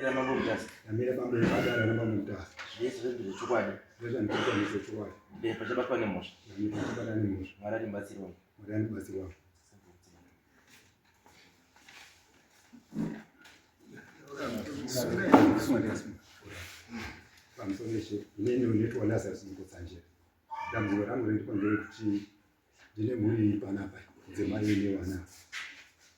Padare raMambo Mutasa. Ndamira pamberi padare raMambo Mutasa. Zvese zviri zvechokwadi. Ndezvandikuita ndezvechokwadi. Ndee pachabatwa nemhosva. Ndamira pachabatwa nemhosva. Mwari andibatsire wangu. Mwari andibatsire wangu. Pamusoro ishe, inini unoitwa Lazarus Mukotsanjera. Dambudziko rangu riripo nderekuti ndine mhuri iri panapa mudzimai nevana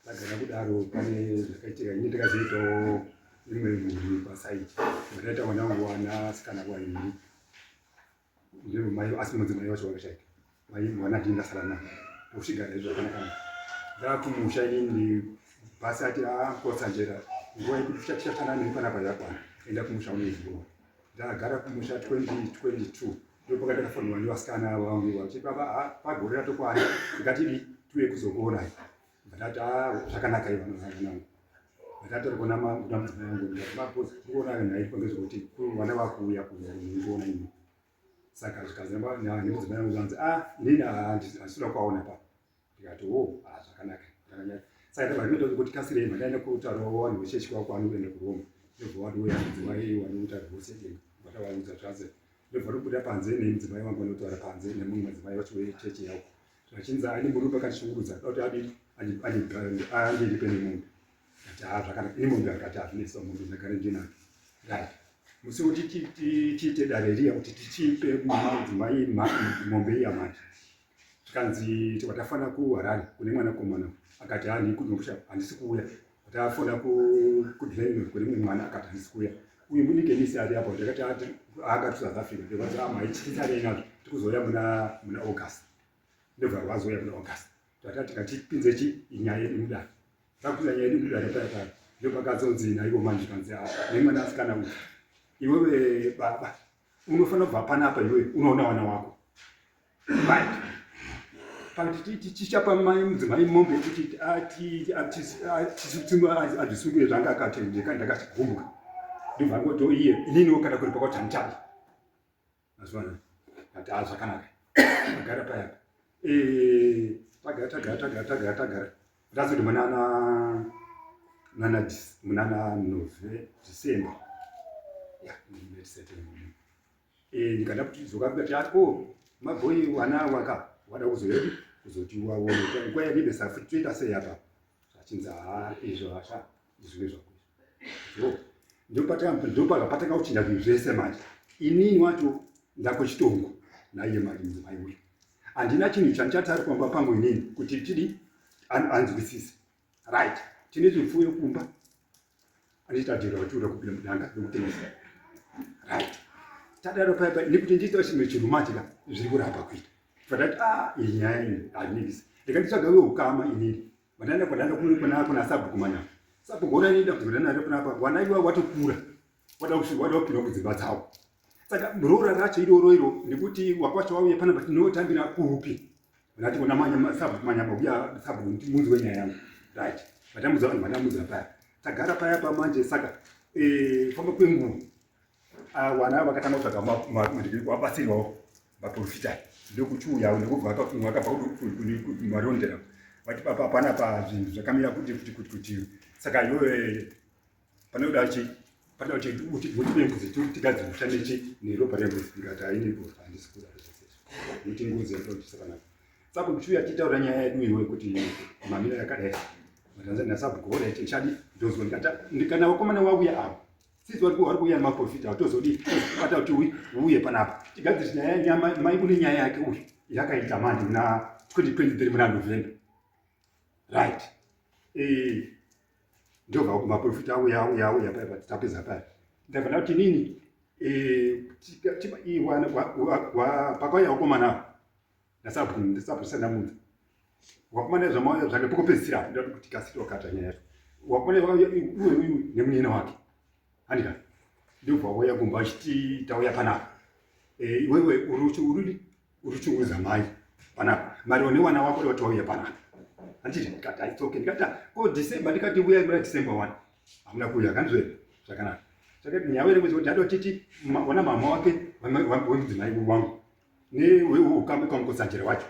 tagara kudaro pane zvakaitika ini ndikazoitawo imwe mhuri pasaidi ndakaita vana vangu vana sikana vaviri ndimai asi mudzimai wacho vakashaika mai mwana ndini ndasara naye tokuchigara izvo zvakanaka ndakumusha inini bhasi ati akotsanjera nguva yekuti tichatana nemi panapa yakwana enda kumusha unoziva ndagara kumusha 2022 ndopaka ndakafonwa nevasikana vangu vachiti baba ah, pagore ratokwana ngatidi tiuye kuzokuonai ndati ah, zvakanaka ivo vanangu ndataura kuna mudzimai wangu ndikati mabosi tikuona nhai pangezvekuti vana vakuuya kuzoona ini saka zvikanzi nemudzimai wangu zvanzi a ah, inini handisida kuvaona pa ndikati o oh, ah, zvakanaka ndakanyara saka ndabva ndinoita kuti kasirei mandaenda kutaurawo vanhu vechechi kwako vanoenda kuroma ndobva wadouya mudzimai wanoita rwose denga vatavaudza zvanzi ndobva ndobuda panze nemudzimai wangu vanotaura panze nemumwe mudzimai wacho wechechi yavo zvachinzi aine murume akandishungurudza kuti adii andiripe nemombe ati haa zvakanaka ini mombe akati hazvinetsa mombe ndagara ndinayo right musi kuti tiite dare riya kuti tichipe madzimai mombe iya manje zvikanzi tafana kuharare kune mwanakomana akati handikunokusha handisi kuuya tafona kuglen kune mumwe mwana akati handisi kuuya uyu munikenisi ari apo ndakati akati south africa ndikati amaichitisarei nazvo tikuzouya muna muna august ndobva rwazouya muna august tati tikatipinze chi inyaya yedu mudare takupinza nyaya yedu mudare paya paya ndopakazonzi naivo manje kanzi nemwana asikana uyu iwewe baba unofanira kubva panapa iwewe unoona wana wako right pakuti tichapa mai mudzimai mombe yekuti azvisungire zvanga akati ndakachigumbuka ndobva ngoti iye ininiwo kana kuripa kwacho handichadi mazuva anaya ati a zvakanaka agara payapa eh, tagara tagara tagara tagara tagara ndazoti munana nana munana nove december ya eh, ndikada kuti dzoka kati ati o mabhoyi wana waka wada kuzouya kuzoti waone nguva yarebesa futi toita sei apa zvachinzi haa izvo hasha izvo nezvako izvo ndopakapatanga kuchinja zvinhu zvese manje inini wacho ndakuchitongo naiye mari mudzimai uyu handina chinhu chandichati ari pamba pangu inini kuti tidi anzwisise right tine zvipfuyo kumba andichitadira vachiuda kupinda mudanga nekutengesa right tadaro paya paya nekuti ndiita chimwe chinhu manje ka zviri kuramba kuita fatati ah iyi nyaya iyi handinekisi ndikanditsvaga uye ukama inini vandaenda kwandaenda kuna kuna sabhuku manyama sabhuku ona inoenda kuti ndanare kunapa wana iwa watokura wada kusvika wada kupinda kudzimba dzavo saka roora racho iroro iro nekuti wakwacho wauya panapa tinotambira kupi ndati kuna manyama sabhuku manyama uya sabhuku munzi wenyaya yangu right vatambudza vanhu vatambudza paya tagara paya pamanje saka eh, famba kwenguva ah, wana vakatanga kutsvaga wabatsirwawo vaprofita ndokuchiuyawo ndokubva vakabva kumarondera vati papa panapa zvinhu zvakamira kuti kuti kuti kuti saka iwewe panoda chi panoda kuti kuti kuti mbudzi tigadzire kushande chi neropa rembudzi ndikati haini handisi kuda zvese nekuti ngozi yatoitisa panapa saka kuchiuya tichitaura nyaya yedu iwe kuti mamira yakadai matanzania sabhuku hora chadi ndozwa ndikati kana vakomana vauya avo sisi vari vari kuuya nemaprofita tozodii tozobata kuti uuye panapa tigadzire nyaya nyama mai une nyaya yake uyu yakaita manje muna 2023 muna november right eh, ndobva kumaprofita auya auya auya paya tapedza paya ndabva ndati nini eh, pakauya vakomana ava ndasabhusa ndamudza wakomana zvamauya zvake pokupedzisira apo ndati kuti kasiri wakata nyaya yacho wakomana uyu uyu nemunina wake handika ndobva wauya kumba achiti tauya panapa eh, iwewe uri uri mai panapa mari one wana wako ndoti wauya panapa handiti ndikati aitsoke ndikati ko december ndikati uyai muna december one hamuna kuuya kandizve zvakanaka zvakati nyaya yekuti kuti ndatotiti wana mama wake wemudzimai wangu neukama kwamukotsanjera wacho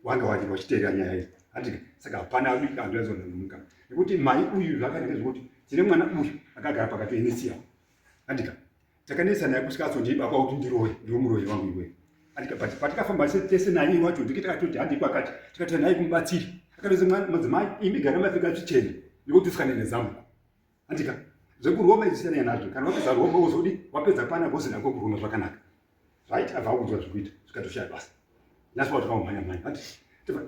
wanga wati wachiteerera nyaya iyi handiti saka hapana andoazonanumuka nekuti mai uyu zvakanaka zvekuti tine mwana uyu Akagara pakati enesiya. Andika. Takanetsa naye kusvika azondiba kwakuti ndiroye, ndiwe muroyi wangu iwe. Andika but patikafamba tese naye wacho ndike takatoti handi kwakati tikati naye kumubatsiri. Akatozi madzimai imi gara mapfeka zvichena ndikuti usikane nezambuko. Andika. Zvekuroma izvi siyanai nazvo. Kana wapedza Roma wozodi wapedza pana wozina kwekuroma zvakanaka. Right abva akuudzwa zvekuita zvikatoshaya basa. Nhasi wati kamhanya mhanya. Ati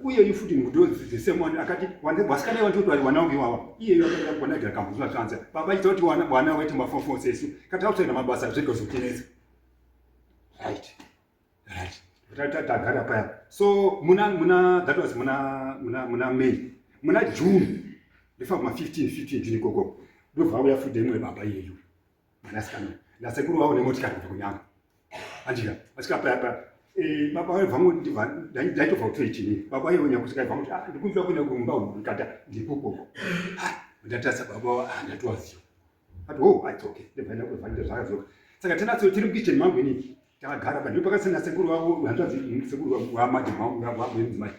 uye yu futi ndo the same one akati wasikana iwa ndoti wana wangu iwawa. Iye yu akaenda kuona gara kambuzo zvanza. Baba ita kuti wana wana wetu mafofo sesu. Kati outside mabasa zvega zotinetsa. Right. Right. Tagara paya. So muna muna that was muna muna muna May. Muna June. Ndifa kuma 15 15 June ikoko. Ndobva auya futi imwe baba iyeyu. Mwanasikana nasekuru vavo nemotikari kubva kunyanga. Andika asvika paya paya. Eh, baba vaibva ngo ndibva ndaitobva kutoichini. Baba ivo nyakusvika ibva kuti ah ndikumbira kuenda kumba uku ndikati ndikukoko. Ah ndatarisa baba ah ndatowaziva. Ati oh it's okay. Ndibva ndakubva ndazvakadzoka. Saka tinatso tiri mukitchen mangu inini. Takagara pa ndipo pakasina sekuru vavo hanzvadzi sekuru vamadam vangu vangu mudzimai.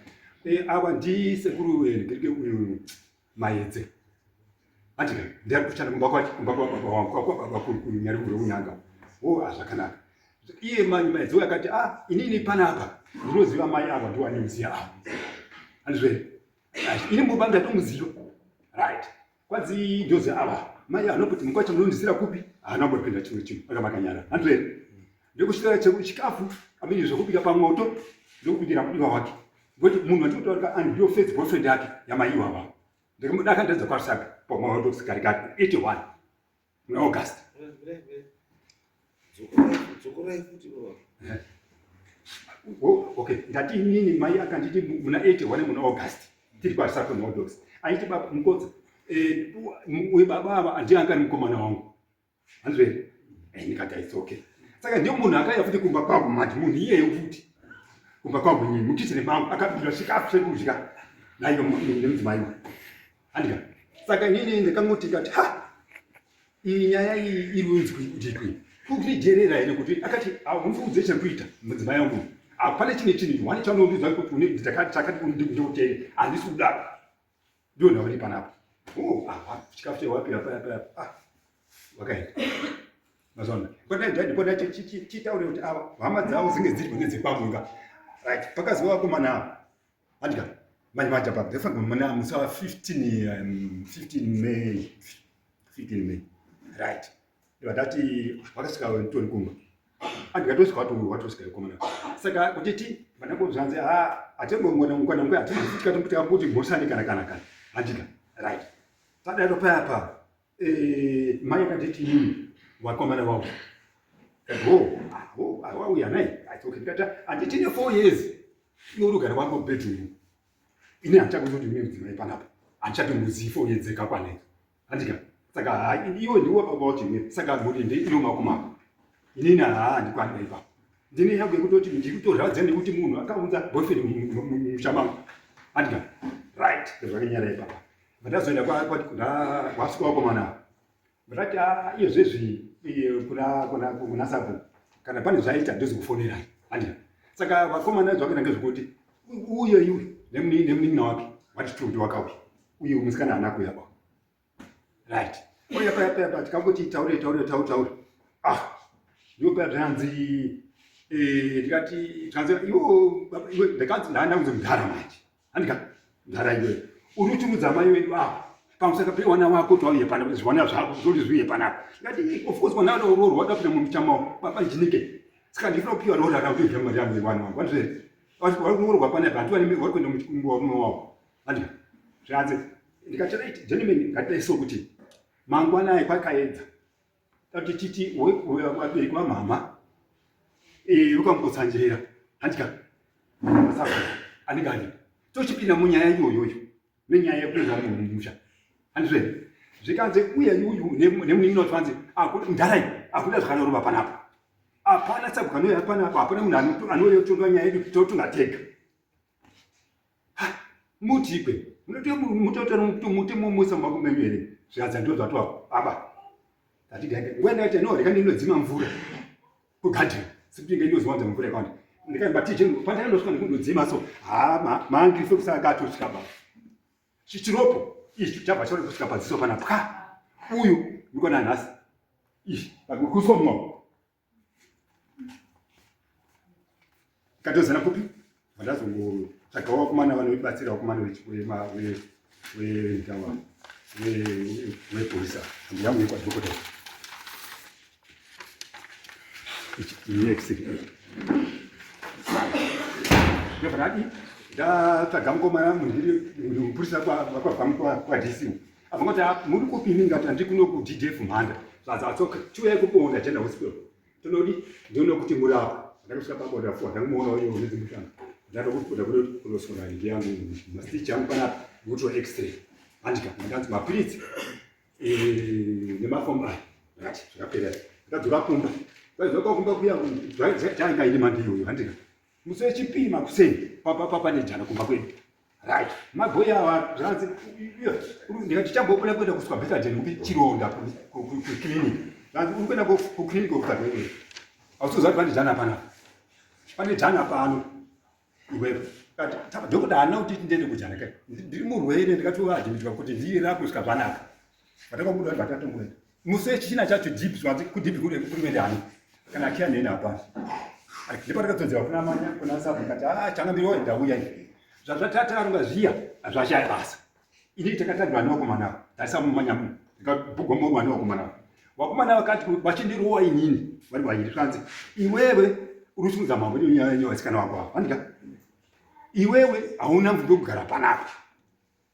Eh ava ndi sekuru eh, ngirike uyu Maedze. Andika ndari kushanda kumba kwake kumba kwa baba wangu kwa baba kunyari kunyanga. Oh ah zvakanaka. Iye mani Maedze uyo akati ah inini panapa ndinoziva mai ava ndiwo anondiziva ava. Andizve. Ini mumba ndatomuziva. Right. Kwanzi ndozi ava mai anopoti mukwacha munondisira kupi? Haana kumbopinda chimwe chinhu akamakanyara. Andizve. Ndokusvika chikafu amini zvekubika pamwoto ndokubikira mudiwa wake. Ngokuti munhu wandikutaura ani ndiyo first boyfriend yake yamai iwawa. Ndakamuda akandadza kwaRusape pamaorthodox kare kare 81 muna August. Dzokorai futi baba. Oh, okay ndati inini mai akanditi muna 81 muna August tiri kwaRusape maorthodox. Aiti baba mukotsa eh, uyu baba ava ndiye anga ari mukomana wangu. Hanzwe eh, ndikati it's okay. Saka ndiyo munhu akauya futi kumba kwangu manje munhu iyeyo futi kumba kwangu nyini mukitchen mangu akabira chikafu chekudya naiyo nemudzimai uyu. Handika. Saka inini ndakangoti kati ha iyi nyaya iyi iri unzwi ndikwi kukudherera here kuti akati haundiudze chekuita mudzimai wangu hapana chine chinhu one chaunondiudza kuti une ndakati chakati ndikutere handisi kudaro Ndiyo nhau iri panapa. Oh, ah, chikafu chewapi apa apa apa. Ah. Wakaenda. Mazona. Kona ndadi kona chitaure kuti ava hama dzavo dzinge dziri kune dzekwamunga. Right. Pakaziva vakomana ava. Andika. Manje manje apa. Ndefanga muna musi wa 15 15 May. 15 May. Right. Ndati vakasvika tori kumba. Andikatosvika wati watosvika ikomana. Saka kuti ti vana zvanzi ah atengongona ngwana ngwana atikatombuti kuti mhosani kana kana kana. Andika. Right. Tadaro paya pa. Eh mai akanditi inini wakomana wavo. Oh, oh, wauya nai. Okay, ndikati anditi ne 4 years. Iwe uri kugara kwangu bedroom. Ini handichakuzi kuti une mudzimai panapa. Handichatomuzivi 4 years dzekakwana idzo. Handika. Saka ha iwe ndiwe baba wacho iwe. Saka mhuri ndi ino mako mako. Inini ha handikwani ipapo. Ndine yangu yekutoti ndiri kutorwadza nekuti munhu akaunza boyfriend mumusha mangu. Handika. Right. Ndozvakanyara ipapa. Vandazoenda kwa kwa kwasvika vakomana. Ndakati ah iyo zvezvi kuna kuna kuna sabhuku. Kana pane zvaita ndozokufonerai. Handika. Saka vakomana zvakaita ngezvekuti uye iwe nemunin'ina wake wati two ndi wakauya. Uye musikana haana kuuya ba. Right. Uye paya paya pa tikangoti taure taure taure taure. Ah. Ndiyo paya zvanzi eh ndikati zvanzi iwo iwe ndakanzi ndana kunzi mudhara manje. Handika mudhara iwe. Uri kuchurudza mai vedu ava. Pamusaka pewana wako kuti wauye pana zviwana zvako zvoti zviuye panapa. Ndikati of course mwana anoroorwa wada kupinda mumusha mavo baba njinike. Saka ndifuna kupiwa roora rangu ndodya mari yangu yewana wangu. Wandizvere. Vari kuroorwa panapa hanti vari kuenda murume wavo. Andika zvanzi ndikati right gentlemen ngatidai so kuti mangwanai kwakaedza tati titi vabereki vamama eh, ukamukotsanjera handika anenge aripo tochipinda munyaya iyoyoyo nenyaya yekuunza munhu mumusha handizve zvikanzi uye uyu nemunin'ina wacho vanzi ndarai akuda zvakanyorova panapa hapana sabhuku anouya panapa hapana munhu anouya kutonga nyaya yedu totonga tega mutikwe mutomusa mumba kumenyu here zvikanzi ndo zvatwa baba ndatigaike nguva ndaita no reka ndinodzima mvura kugadheni sekuti inge inozowanza mvura yakawanda ndikaimba tije pandakandosvika ndikundodzima so ha maangirife kusaka atosvika baba chiropo ichi chabva chauri kusvika paziso pana pwa uyu. Muri kuona nhasi izvi kusomwa katozana kupi vandazongotsvagawo vakomana vanobatsira vakomana wegawa wepolisa yangu yekwadhokota ndobva ndatsvaga mukomana mupurisa kwabva kwadc avangoti ah, muri kupi ini ngati handiri kuno kuddf mhanda zvanzi atsoka chiuyai kuponda general hospital tonodi ndinoona kuti murapa ndakasvika paboda fuwa ndakumuona uyo unezi mushanga ndatokuda kunosona ingi yangu mastitch angu panapa ndikutora x-ray handika ndanzi mapiritsi eh, nemafomu aya ndakati zvakapera ndakadzoka kumba vaidzoka kumba kuya chainga ine mandi iyoyo handika musi wechipiri makuseni papa pane jana kumba kwedu right mabhoyi awa zvanzi ndikati chambobuda kuenda kuswa betadine kupi chironda kuclinic zvanzi uri kuenda kuclinic okutsvaga hausiuziva kuti pane jana panapa pane jana pano iwewe ndokuti haana kuti ndiende kujana kai ndiri murwere ndikatoadhimitwa kuti ndirapwe kusvika zvanaka vatakabuda vanhu vatatongoenda musi wechina chacho deep zvanzi kudeep kuri kuenda hani kana akiya neni hapana ndipo takatodzera kuna manya kuna sabu kati ah changamire waenda ndauya ivi zvazvatataronga zviya zvashaya basa ini takatagwa nevakomana ava tarisa mumanya ndikabhugwa nevakomana ava vakomana vakati vachindirowa inini vari vaviri zvanzi iwewe uri kusimudza mambo nevasikana wako ava andika iwewe hauna mvumo yekugara panapa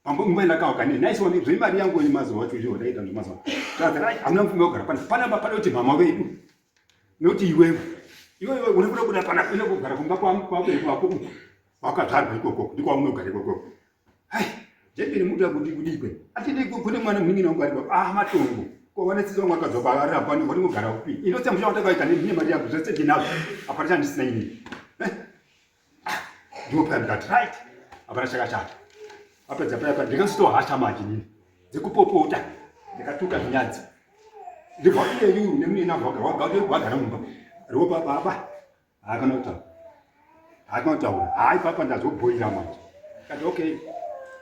pambo nguva ndakauka ne nice one zvemari yangu ini mazuva acho izvo ndaita zvemazuva zvanzi right hauna mvumo yekugara panapa panapa pane kuti mama vedu nokuti iwewe iwewe unofanira kubuda panapa ine kugara kumba kwabereki wako uku wakazvarwa ikoko ndiko kwaunogara ikoko hai jemberi muda kuti kudikwe atidi kune mwana munin'ina wangu ariko ah matongo ko vane tsitsi vangu akadzoka ari apa vanongogara kupi inotsa musha wandakaita nene mari yangu zvese ndinazvo hapana chandisina inini eh? ah, ndipo paya ndikati right hapana chakashata apedza paya paya ndikasitohasha manje inini dzekupopota ndikatuka zvinyadzi ndibva iyeyu nemunina wagara mumba ropa baba haakana kutaura haakana kutaura haa ipapa ndazobhoira manje kati okay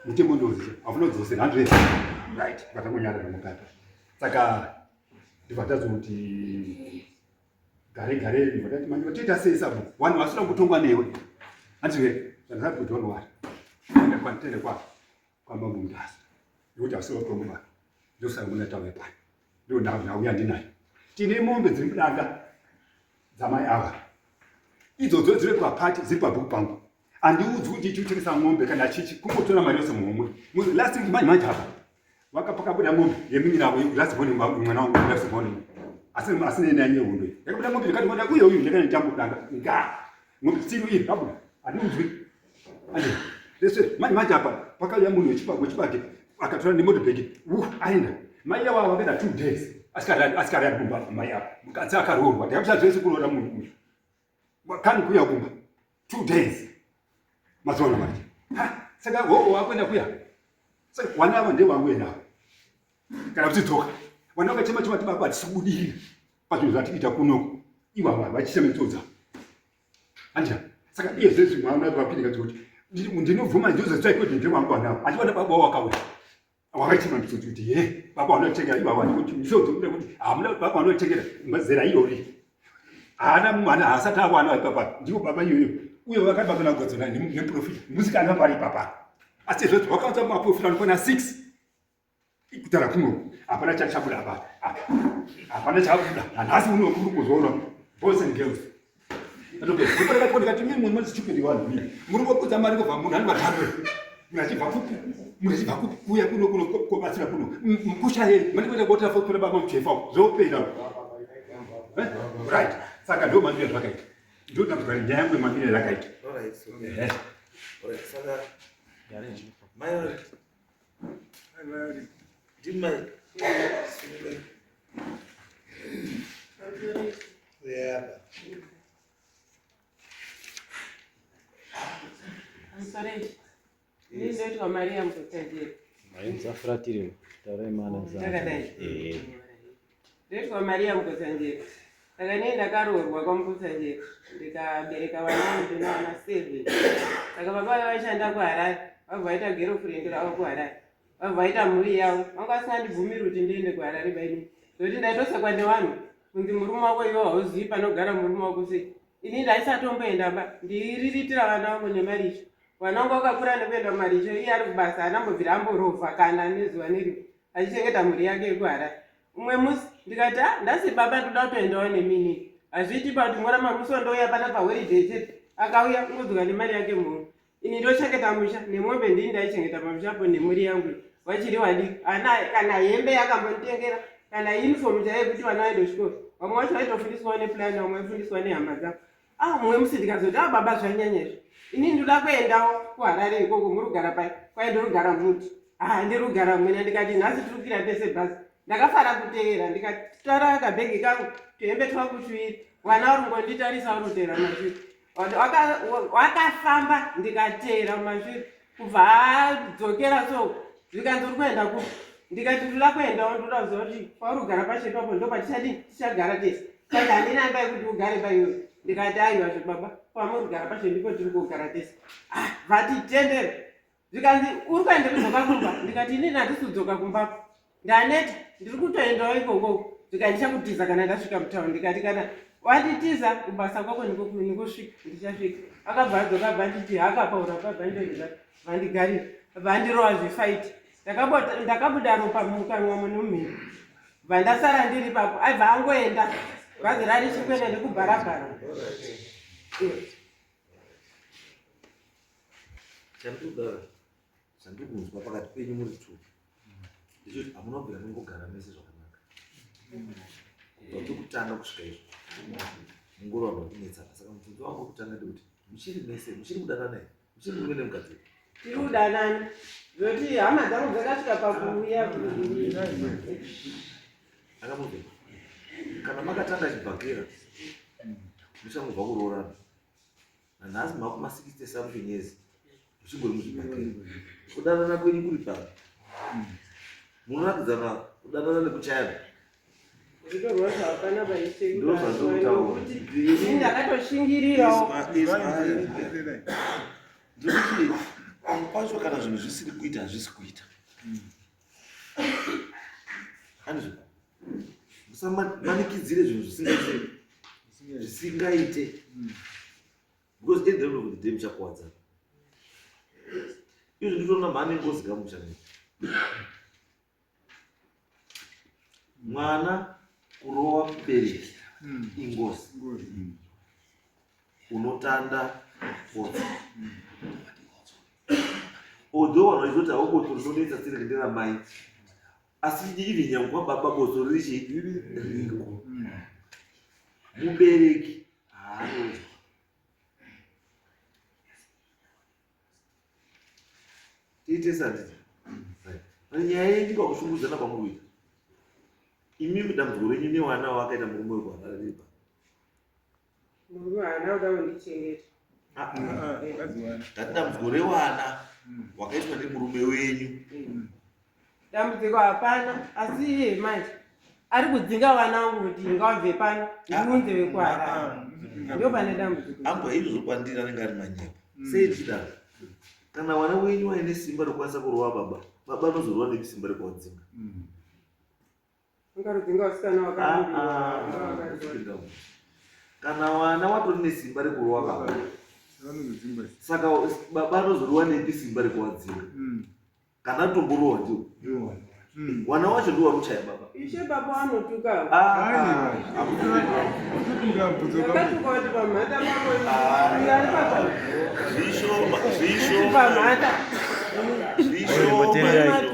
mutemo ndoziva haufuna kudzosera handre right vatangonyarara mupapa saka ndibva tazoti gare gare ndibva tati manje vatoita sei sabu vanhu vasina kutongwa newe handizve zvandisati kuti don't worry enda kwanditende kwa kwamambo mutasa nekuti asina kutongwa baba ndosaka muna tauya pano ndo ndauya ndinayo tine mombe dziri mudanga dzamai ava idzodzo dziri papati dziri pabhuku pangu handiudzi kuti chiutengesa mombe kana chichi kungotora mari yose muhomwe last week manje manje apa vakapakabuda mombe yemunyina wavo last morning mwana wangu last morning asi asi nene anye hondo yakabuda mombe ndikati mwana uyo uyu ndakane tambo danga nga mombe tsiru iri kabuda handiudzwi anje lese manje manje apa pakauya munhu wechipa wechibage akatora nemotobhegi uh aenda mai ava vakaenda 2 days asikarari asikarari kumba mai ava mukadzi akaroorwa ndakamusa zvese kuroora munhu uyu kani kuya kumba 2 days mazuva manje ha saka hoho wakuenda kuya saka wana ava ndewangu ena kana kuchidzoka wana vakachema chema kuti baba hatisi kubudirira pazvinhu zvatikuita kunoku iwava vachichemetsodza andira saka iye zvezvi mwana vapindika kuti ndinobvuma ndizozai kuti ndewangu wanavo achiona baba wakauya wakachema mitsotsi kuti ye baba vanochengera ivava kuti misodzi kuda kuti hamuna baba vanochengera mazera irori haana mwana haasati awana ipapa ndivo baba iyoyo uye vakabatana kugadzana nemuprofita musikana pari ipapa asi izvozvo vakaudza maprofita anokwana 6 kutaura kuno hapana chachabuda apa hapana chabuda nanhasi uno kuri kuzoona boys and girls ndikati mimi muri stupid vanhu muri kukudza mari kubva munhu ani vatangwe munhu achibva kupi munhu achibva kupi kuuya kuno kuno kobatsira kuno mukusha yei mani kuenda kotira fo kuna baba muchefa zvopera eh? Right saka ndo mamire zvakaita ndo dambudziko nyaya yangu yemamire rakaita. Alright, saka mai ndimai yeah. Sorry. Ini ndoitwa Maria Mukotsanjera. Mai musafuratire taurai mana Takadai. Eh. Ndoitwa Maria Mukotsanjera. Saka nei ndakaroorwa kwaMukotsanjera ndikabereka vana ndina vana 7. Saka baba vaiva vaishanda kuHarare vabva vaita girlfriend ravo kuHarare. Vabva vaita mhuri yavo. Vanga vasingandibvumiri kuti ndiende kuHarare baini. Zvekuti ndaitosekwa nevanhu kunzi murume wako iwe hauzivi panogara murume wako sei. Ini ndaisatomboenda ba ndiriritira vana vangu nemaricho. Vana vangu vakakura nekuenda kumaricho iye ari kubasa haana mbobvira amborovha kana nezuva nerimwe achichengeta mhuri yake yekuHarare. Umwe musi ndikati ah ndasi baba ndoda kutoendawo nemini. Hazviiti pa kuti ngoramba musi wandouya pana paholiday chete. Akauya kungodzoka nemari yake muhomwe. Ini ndochengeta musha nemombe ndini ndaichengeta pamusha apo nemhuri yangu vachiri vadiki. Ana kana hembe yakambonditengera kana uniform chaiyo yekuti vana vaende kuchikoro. Vamwe vacho vaitofundiswawo neplan vamwe vaifundiswa nehama dzavo. Ah mumwe musi ndikazoti ah baba zvanyanya izvi. Ini ndoda kuendawo kuHarare ikoko muri kugara pai? Kwai ndiri kugara muti. Ah ndiri kugara mwena ndikati nhasi tiri kukwira tese bhazi. Ndakafara kuteera ndikatora kabhegi kangu tuhembe twangu tuviri. Vana vari kungonditarisa vari kuteera mashure. Wakafamba ndikateera mumashure kubva adzokera so zvikanzi uri kuenda kupi ndikati ndoda kuendawo ndoda kuziva kuti pauri kugara pacho ipapo ndo patichadii tichagara tese saka handina imba yekuti ugare paiwe ndikati aiwa zvebaba pamuri kugara pacho ndipo tiri kugara tese ah vatitendere Zvikanzi uri kuenda kudzoka kumba ndikati inini handisi kudzoka kumba ndaneta ndiri kutoendawo ikoko zvikanzi ndichakutiza kana ndasvika mutown ndikati kana wanditiza kubasa kwako ndikusvika ndichasvika akabva adzoka abva nditi hakapaura pabva ndoenda vandigarira vandirova zvefight ndakabuda ropa mukanwa munomhiri bva ndasara ndiri papo aibva angoenda bhazi rarichiri kuenda nekubharabhara. Chandikuda chandiri kunzwa pakati penyu muri two ndechekuti hamuna kubvira mungogara mese zvakanaka kubva pekutanga kusvika izvo mungori vanhu vari kunetsana saka mubvunzo wangu wekutanga ndekuti muchiri mese muchiri kudanana here muchiri murume nemukadzi here tiri kudanana zvoti hama dzangu dzakasvika pakuuya akamubve kana makatanga chibhakera muchangobva kuroorana Nanhasi makuma 60 something years muchingori muzvibhakera. Kudanana kwenyu kuri papi? Munoratidzana kudanana nekuchayana. Ndozvandinotaura. Ndakatoshingirirawo. Ndikuti pamwe pacho kana zvinhu zvisiri kuita hazvisi kuita. Handizvo? Musamanikidzire zvinhu zvisingaite. Zvisingaite. Because at the end of the day muchakuwadzana. Izvi nditoona mhani ngozi kamusha. Mwana kurowa mubereki ingozi. Unotanda fodza. Although vanhu vachizoti hawo botso rinonetsa tsiriki nderamai. Asi even nyangwe kwababa botso riri chii? Ririko. Mubereki haarohwi. Tiite sanditi. Right. Nyaya yenyu kwakushungurudzana kwamuri kuita. Imimi dambudziko renyu newana wakaita murume wekuharare riri pa. Murume haana kuda kundichengeta. Ah, ah. Ndati dambudziko rewana wakaitwa nemurume wenyu. Dambudziko hapana asi iye manje ari kudzinga vana vangu kuti ngavabve pano ndiunze vekuharare. Ndio pane dambudziko. Ambwa izvozvo kwandiri anenge ari manyepo. Sei ndichidaro? Kana wana wenyu waine simba rekukwanisa kurova baba, baba anozorova nepi simba rekuwadzinga? Ungarudzinga vasikana wakarumbirwa. Kana wana watori nesimba rekurova baba, saka baba anozorova nepi simba rekuwadzinga? Kana atomborowa ndiwo. Wana wacho ndiwo wari kuchaya baba. Ishe baba vanotuka. Ndakatuka kuti pamhata pako. Uyo ari papa. Zvishoma, Kuti zvishoma. pamhata. Zvishoma.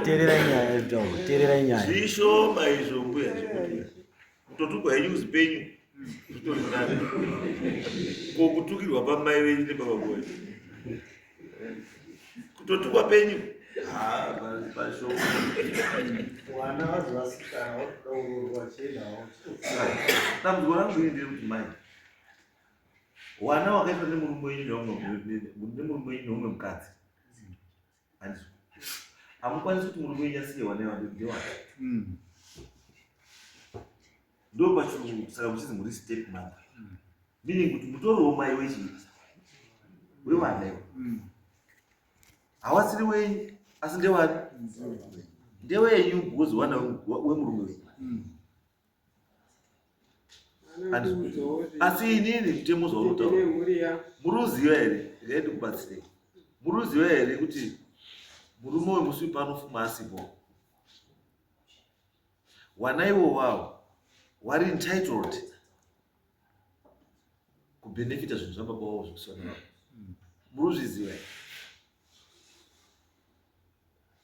Teererai nyaya itaura. Teererai nyaya. Zvishoma izvo mbuya zvekuti kutotukwa henyu kuzi penyu zvitori nani. Ko kutukirwa pamai venyu nebaba boy. Kutotukwa penyu. Ah, pashoma. Vana vazi vasikana vakuda kuroorwa chiendawo. Dambudziko rangu ini ndiri kuti mai wana wakaitwa nemurume wenyu nemurume wenyu neumwe mukadzi handizvo hamukwanisi kuti murume wenyu asiye wana iwa ndewake ndo pachirungu saka muchizi muri step mother meaning kuti mutoriwo mai wechii wewana iwa hawasiri wenyu asi ndewani ndewenyu because wana wemurume wenyu. Asi inini mutemo zvaunotaura muruziva here? Regai ndikubatsirei. Muruziva here kuti murume uyu musi pano fuma asipo? Wana iwo wawo wari entitled kubenefita zvinhu zvababa wavo zvekusiwa nevavo. Muruzviziva here?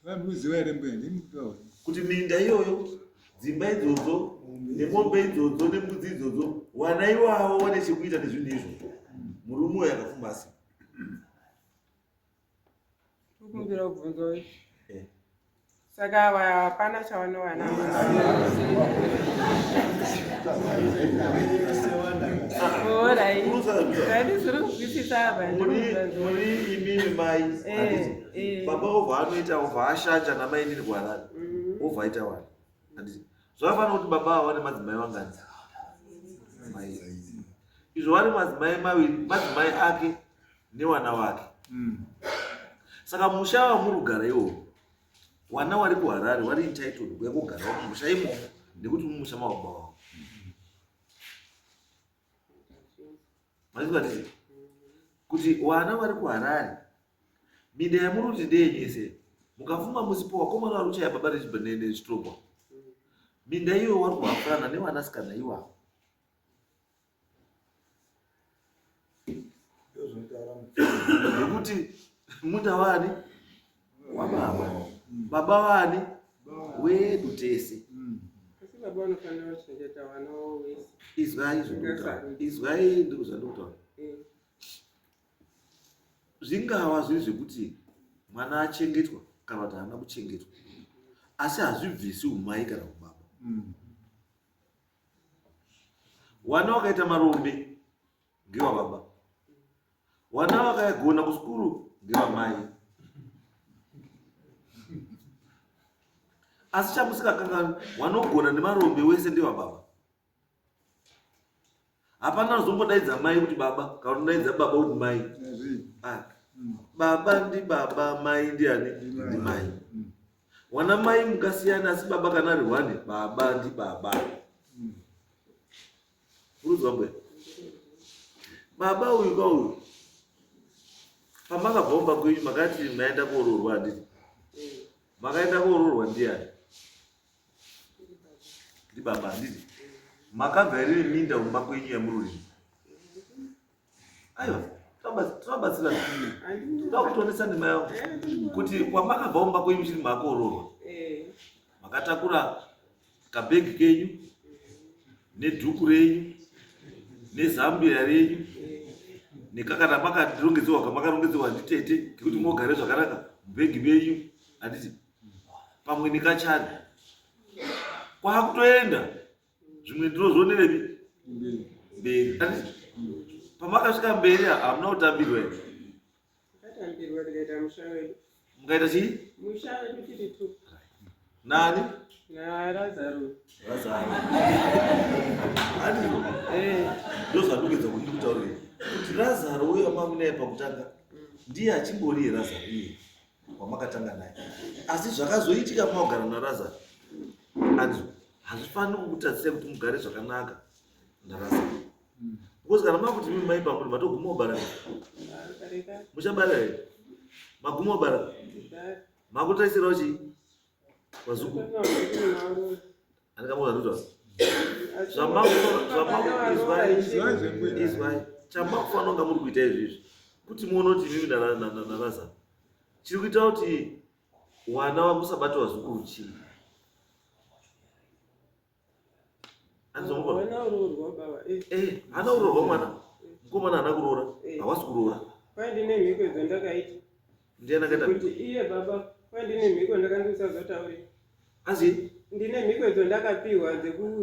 Vamuziva here mbuya ndimutaura. Kuti minda iyoyo, dzimba idzodzo, nemombe idzodzo, nembudzi idzodzo, wana iwawo wane chekuita nezvinhu izvo. Murume uyo akafumba asi. Tokumbira kubvunza uyu. Eh. Saka ava hapana chavanowana. Muri imimi mai eh, eh. baba obva anoita obva ashanja namainini kuharare mm. obva aita wana handiti zvakafanira kuti baba ava vane madzimai vangani mai izvo vari madzimai maviri madzimai ake newana wake mm. Saka musha wamuri kugara iwowo wana wari kuharare wari entitled kuya kogarawo mumusha imomo nekuti mumusha mababa wavo maizvatii kuti wana wari kuharare minda yamuri kuti ndeyenyu yese mukafuma musipo wakomana wari kuchaya baba nechitorwa minda iyoyo wari kuhafurana nevanasikana iwavo nekuti munda wani wababa baba wani wedu tese izwai izwai ndikuzvandikutaura eh. Zvingava zviri zvekuti mwana achengetwa kana kuti haana kuchengetwa asi hazvibvisi umai kana ubaba mm. Wana wakaita marombe ngewababa, wana wakagona kusukuru ngewamai. Asi chamusikakanganwi wanogona nemarombe wese ndewababa. Hapana uzombodaidza mai kuti baba kana unodaidza baba kuti mai. Ah. Baba ndi baba, mai ndiani? Ndi mai. Wana mai mukasiyana asi baba kana ari one baba ndi baba. Uruzwa mbuya. Baba uyu ka uyu. Pamakabva kumba kwenyu makati maenda kooroorwa handiti? Makaenda kooroorwa ndiyani? Ndibaba handiti? Makabva here neminda kumba kwenyu yamururimi? Aiwa, tinobatsirana. Toda kutonesa ndima yavo kuti kwamakabva kumba kwenyu muchiri makooroorwa. Makatakura kabhegi kenyu nedhuku renyu nezambia renyu nekakana makarongedzerwa kamakarongedzerwa nditete kekuti mogare zvakanaka mubhegi menyu handiti pamwe nekachari kwakutoenda zvimwe ndinozvionerepi mberi handiti pamakasvika mberi hamuna kutambirwa here Takatambirwa tikaita musha wedu. Mukaita chii? Musha wedu tiri tu. Nani? NaRazaro. Razaro. Handizvo? Eh. Ndozvandikuedza kuti ndikutaurire. Kuti Razaro uyo wamamunaye pakutanga ndiye achimbori here Razaro iye wamakatanga naye. Asi zvakazoitika magara naRazaro. Handizvo? Hazvifaniri kukutadzisai kuti mugare zvakanaka naRazaro. Because kana makuti mimi mai pamuri matoguma kubara. Muchabara here? Maguma kubara. Makutarisirawo chii? Vazuku. Andikamuona ndozva. Zvamakuizwai izwai. Chamakufanira kunga muri kuita izvi izvi. Kuti muone kuti mimi naRazaro. Chiri kuita kuti wana wamusabata vazukuru chii? Eh, haana kuroorwa mwana mukomana haana kuroora eh. hawasi kuroora kwandine mhiko dzandakaita ndiani akaita kuti iye baba kwandine mhiko ndakanzi usazotaure azi ndine mhiko idzo ndakapiwa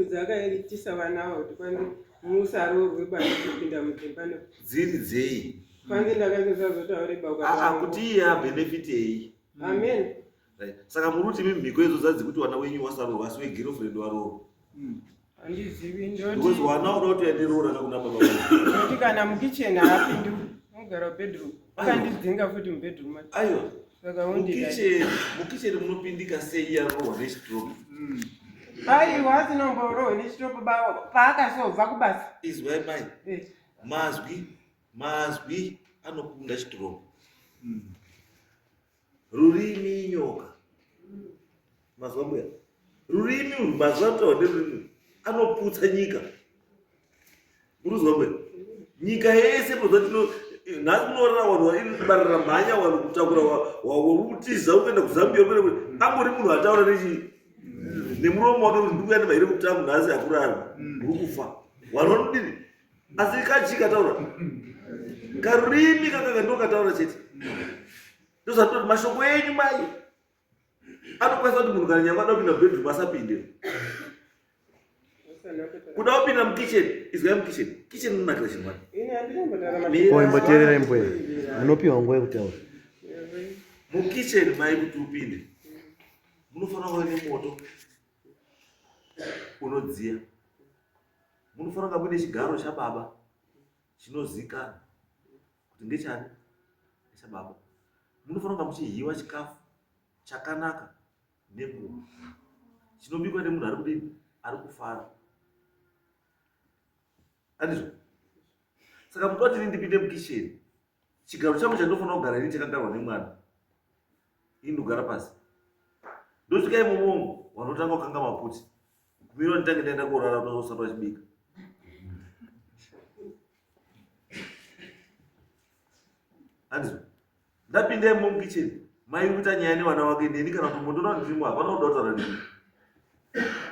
dzakaitisa vana ava kuti kwanzi musaroorwe baba kupinda mudzimba dziri dzei kwanzi ndakanzi usazotaure baba kuti iye abhenefitei amen Right. Saka muri kuti imi mhiko idzo dzadzi kuti wana wenyu wasaroorwa asi wegirlfriend waroorwa. Handizivi ndoti. Because wana uda kuti aende roora kuna baba vako. Ndoti kana mukitchen haapindi unogara bedroom. Akandidzinga futi mubedroom. Aiwa. Saka undida. Mukitchen, mukitchen munopindika sei yaroorwa nestroke. Aiwa, asinomborohwe nechitopo paakazobva kubasa. Izwai mai, eh. Mazwi, mazwi anokunda chituropo. Rurimi inyoka. Mazwa mbuya. Rurimi urwu mazwi anotaurwa nerurimi anoputsa nyika. Muruzwa mbuya. Nyika yese munoziva tino nhasi munorara vanhu vari barara mhanya vanhu kutakura wakutiza kuenda kuZambia kuenda angori munhu ataura nechi nemuromo wake kuti ndikuya nemahelikopta angu nhasi hakurarwi uri kufa. Vanhu vanodini? Asi kachii kataura? Karurimi kakaka ndo kataura chete. Ndozvatoti mashoko enyu mai anokwanisa kuti munhu kana nyangwe ada kupinda mubedroom asapinde. Kuda kupinda mukitchen, izwai mukitchen. Kitchen inonakira chinhu wani. Imboteererai mbuya, munopiwa nguva yekutaura. Mukitchen mai kuti upinde munofanira kuva nemoto unodziya. Munofanira kunga muine chigaro chababa chinozikanwa kuti ngechani ngechababa. Munofanira kunga muchihiwa chikafu chakanaka nenguva chinobikwa nemunhu ari kudini, ari kufara. Andizvo? Saka munoda kuti ini ndipinde mukitchen, chigaro changu chandinofanira kugara ini chakagarwa nemwana, ini ndogara pasi, ndosvika imomo vanotanga kukanga maputi, kumira nditange ndaenda korara kutozosara vachibika. Andizvo? Ndapinda imomo mukitchen, mai kuita nyaya nevana vake neni kana kuti mondona ndirimo, hapana kuda kutaura neni.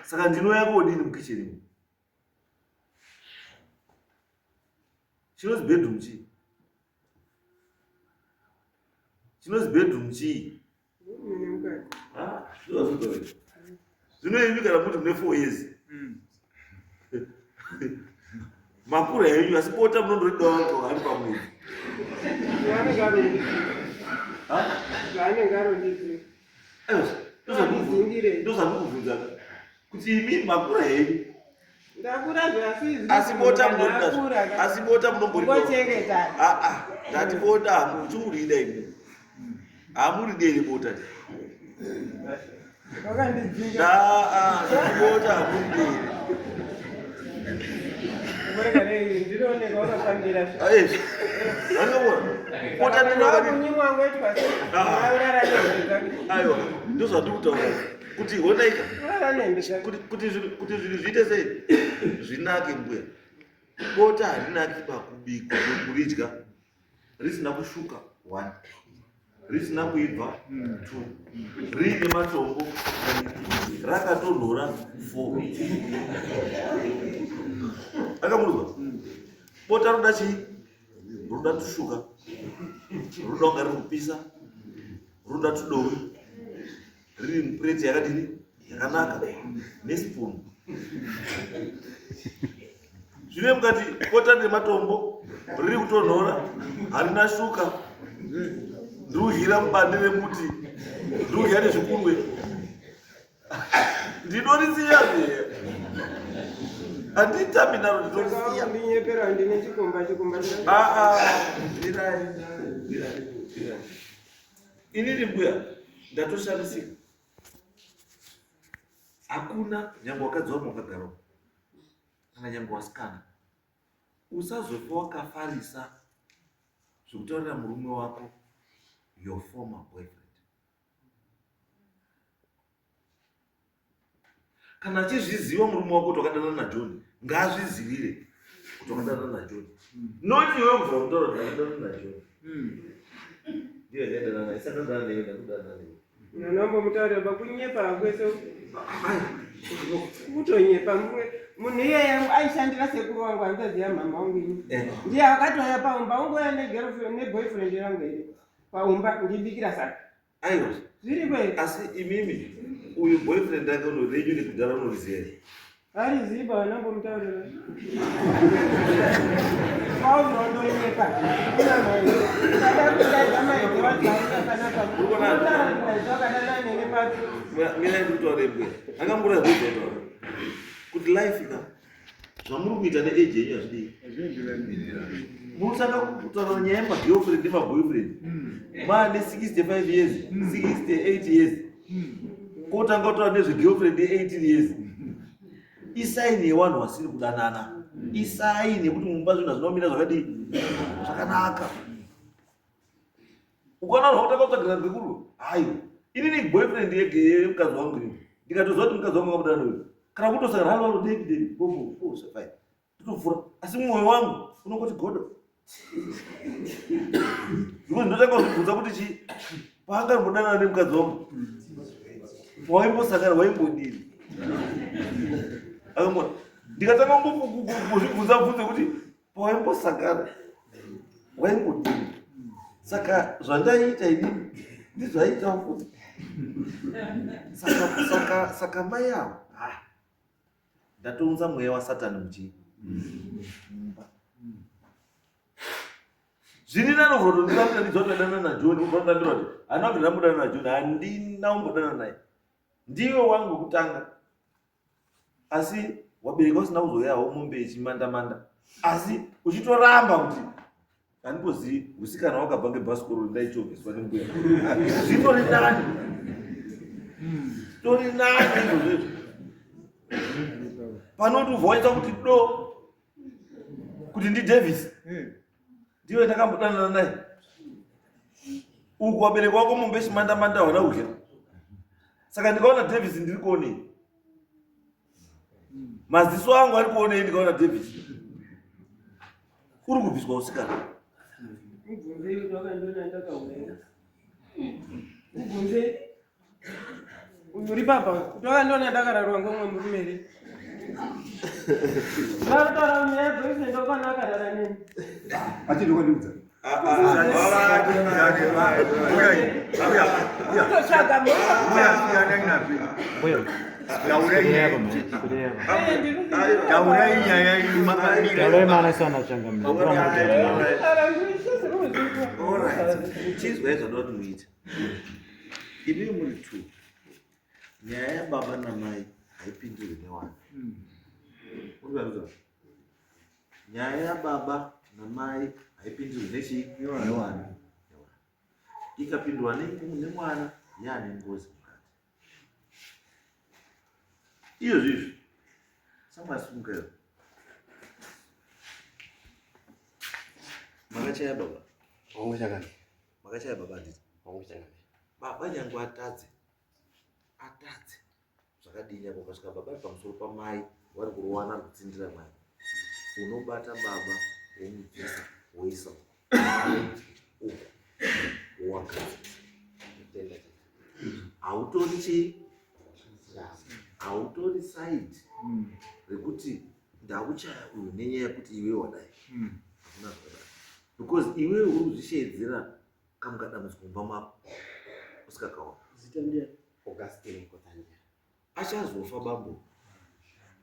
Saka ndinouya kodini mukitchen imo? Chinonzi bedroom chii? Chinonzi bedroom chii? Zvino imi kana muti mune 4 years makura henyu, asi bota munondoridawo ari pamwedzi. Ndozvandikubvunza kuti imi makura henyu, asi bota munorida, asi bota munomborida. Ndati bota hamuchiurida imi, hamuridi here bota? Ndati bota hamuridi here? Bota ndinoaiwa, ndozvandikutaura kuti honaika kuti zvinhu zviite sei zvinake mbuya. Bota harinaki pakubikwa kuridya risina kushuka 1, risina kuibva 2, riine matombo, rakatonhora 4. Akamuruzwa bota roda chii? Roda tushuka, roda kunga riri kupisa, roda tudowi, riri mupureti yakadini yakanaka nespoon. Zvine mukati bota nematombo, riri kutonhora, harina shuka, ndikudyira mubande remuti, ndikudyira nezvikunwe, ndinorisiya zve, handitami naro, ndinorisiya. Ndinyepera, ndine chikomba, chikomba. Mirai, mirai, mirai. Inini mbuya ndatoshamisika, hakuna nyange wakadzi wamwe wakagarawo kana nyange wasikana, usazofa wakafarisa zvekutaurira murume wako your former boyfriend. Kana achizviziva murume wako kuti wakadanana naJohn, ngaazvizivire kuti wakadanana naJohn, not iwe kubva kutaura kuti ndakadanana naJohn, ndiyo ndaidanana naye, saka newe ndakudanana newe. Nanombomutaurira pakunyepa kwese, kutonyepa. Munhu iyeye aishandira sekuru wangu, hanzvadzi yamhama wangu ini. Ndiye akatouya paumba, ungouya neboyfriend yangu here paumba, ndibikira saka. Aiwa. Zviri kwei? Asi imimi uyu boyfriend ake uno renyu nekudhara unoriziva here? Hariziva, vanambomutaurira paunondonyepa. Sada kudaidza maidze wacho auya panapa, wakadana nene papi? Mirai ndikutaure mbuya, akambura zvozvotaura kuti life ka zvamuri kuita neage yenyu hazvidii. Munotanga kutaura nyaya yemagirlfriend nemaboyfriend maane 65 years, 68 years, kotanga kutaura nezvegirlfriend ye18 years. Isaini yewanhu wasiri kudanana. Isaini yekuti mumba zvinhu hazvinomira zvakadii zvakanaka. Ukaona vanhu vakutanga kutsvagira kwekurwa, haiwa. Inini boyfriend yege yemukadzi wangu inini. Ndikatoziva kuti mukadzi wangu angamudana uyu. Kana kutosangana halo halo baby baby bobo oh fine. Ndotopfuura asi mwoyo wangu unongoti godo. Because ndotanga kuzvibvunza kuti chii paangambodanana nemukadzi wangu waimbosangana waimbodini akangona ndikatanga kuzvibvunza bvunze kuti pawaimbosangana waimbodini saka zvandaiita inini ndizvaiitawo futi saka saka saka mai avo ah, ndatounza mweya wasatani muchii mumba zvini nanovhura tondirambira ndidzwa kuti adanana najohn ubva ndambira kuti handina kubvira ndambodanana najohn handina kumbodana naye ndiwe wangu wekutanga asi wabereka usina kuzoyawo mombe yechimandamanda asi uchitoramba kuti handimbozivi usikana wakabva ngebhasikoro ndaichovheswa nembuya zvitori nani tori nani izvozvo izvo panoti ubva waita kuti do kuti ndidavis ndiwe ndakambodanana naye uku wabereki wako mombe chimandamanda hauna kudya saka ndikaona davis ndiri kuonei maziso angu ari kuonei ndikaona davis uri kubviswa usikana Uri papa, wakandiona ndakararwa ngomwe murume here? Ndakataura nyaya yeboyfriend wakaona akarara neni. Achiri wandiudza. Kutotsvaga Taurai nyaya iyi makamira. Taurai maana sana changamire. Chizwai zvanoda kuti muite. Imi muri two. Nyaya yababa namai haipindurwi newana. Uri kuziva? Nyaya yababa namai haipindurwi nechii? Newana. Ikapindurwa nemwana yaane ngozi mukati. Iyo zvizvi. Samwasimuka iyo. Makachaya baba. Wangu chakana. Makachaya baba handiti? Wangu chakana. Baba nyangwe atadze. Atadze. Zvakadini apo ukasvika baba ari pamusoro pamai vari kurowana ari kutsindira mai. Unobata baba womubvisa woisa uko. Uko. Wowagadzirisa. Hautori chii? Hautori side rekuti ndakuchaya uyu nenyaya yekuti iwe wadai. Hakuna zvakadaro. Because iwewe uri kuzvisheedzera kamukadambudziko mumba mako usikakaona. Zita ndiye Augustine Mukotsanjera. Achazofa bambo.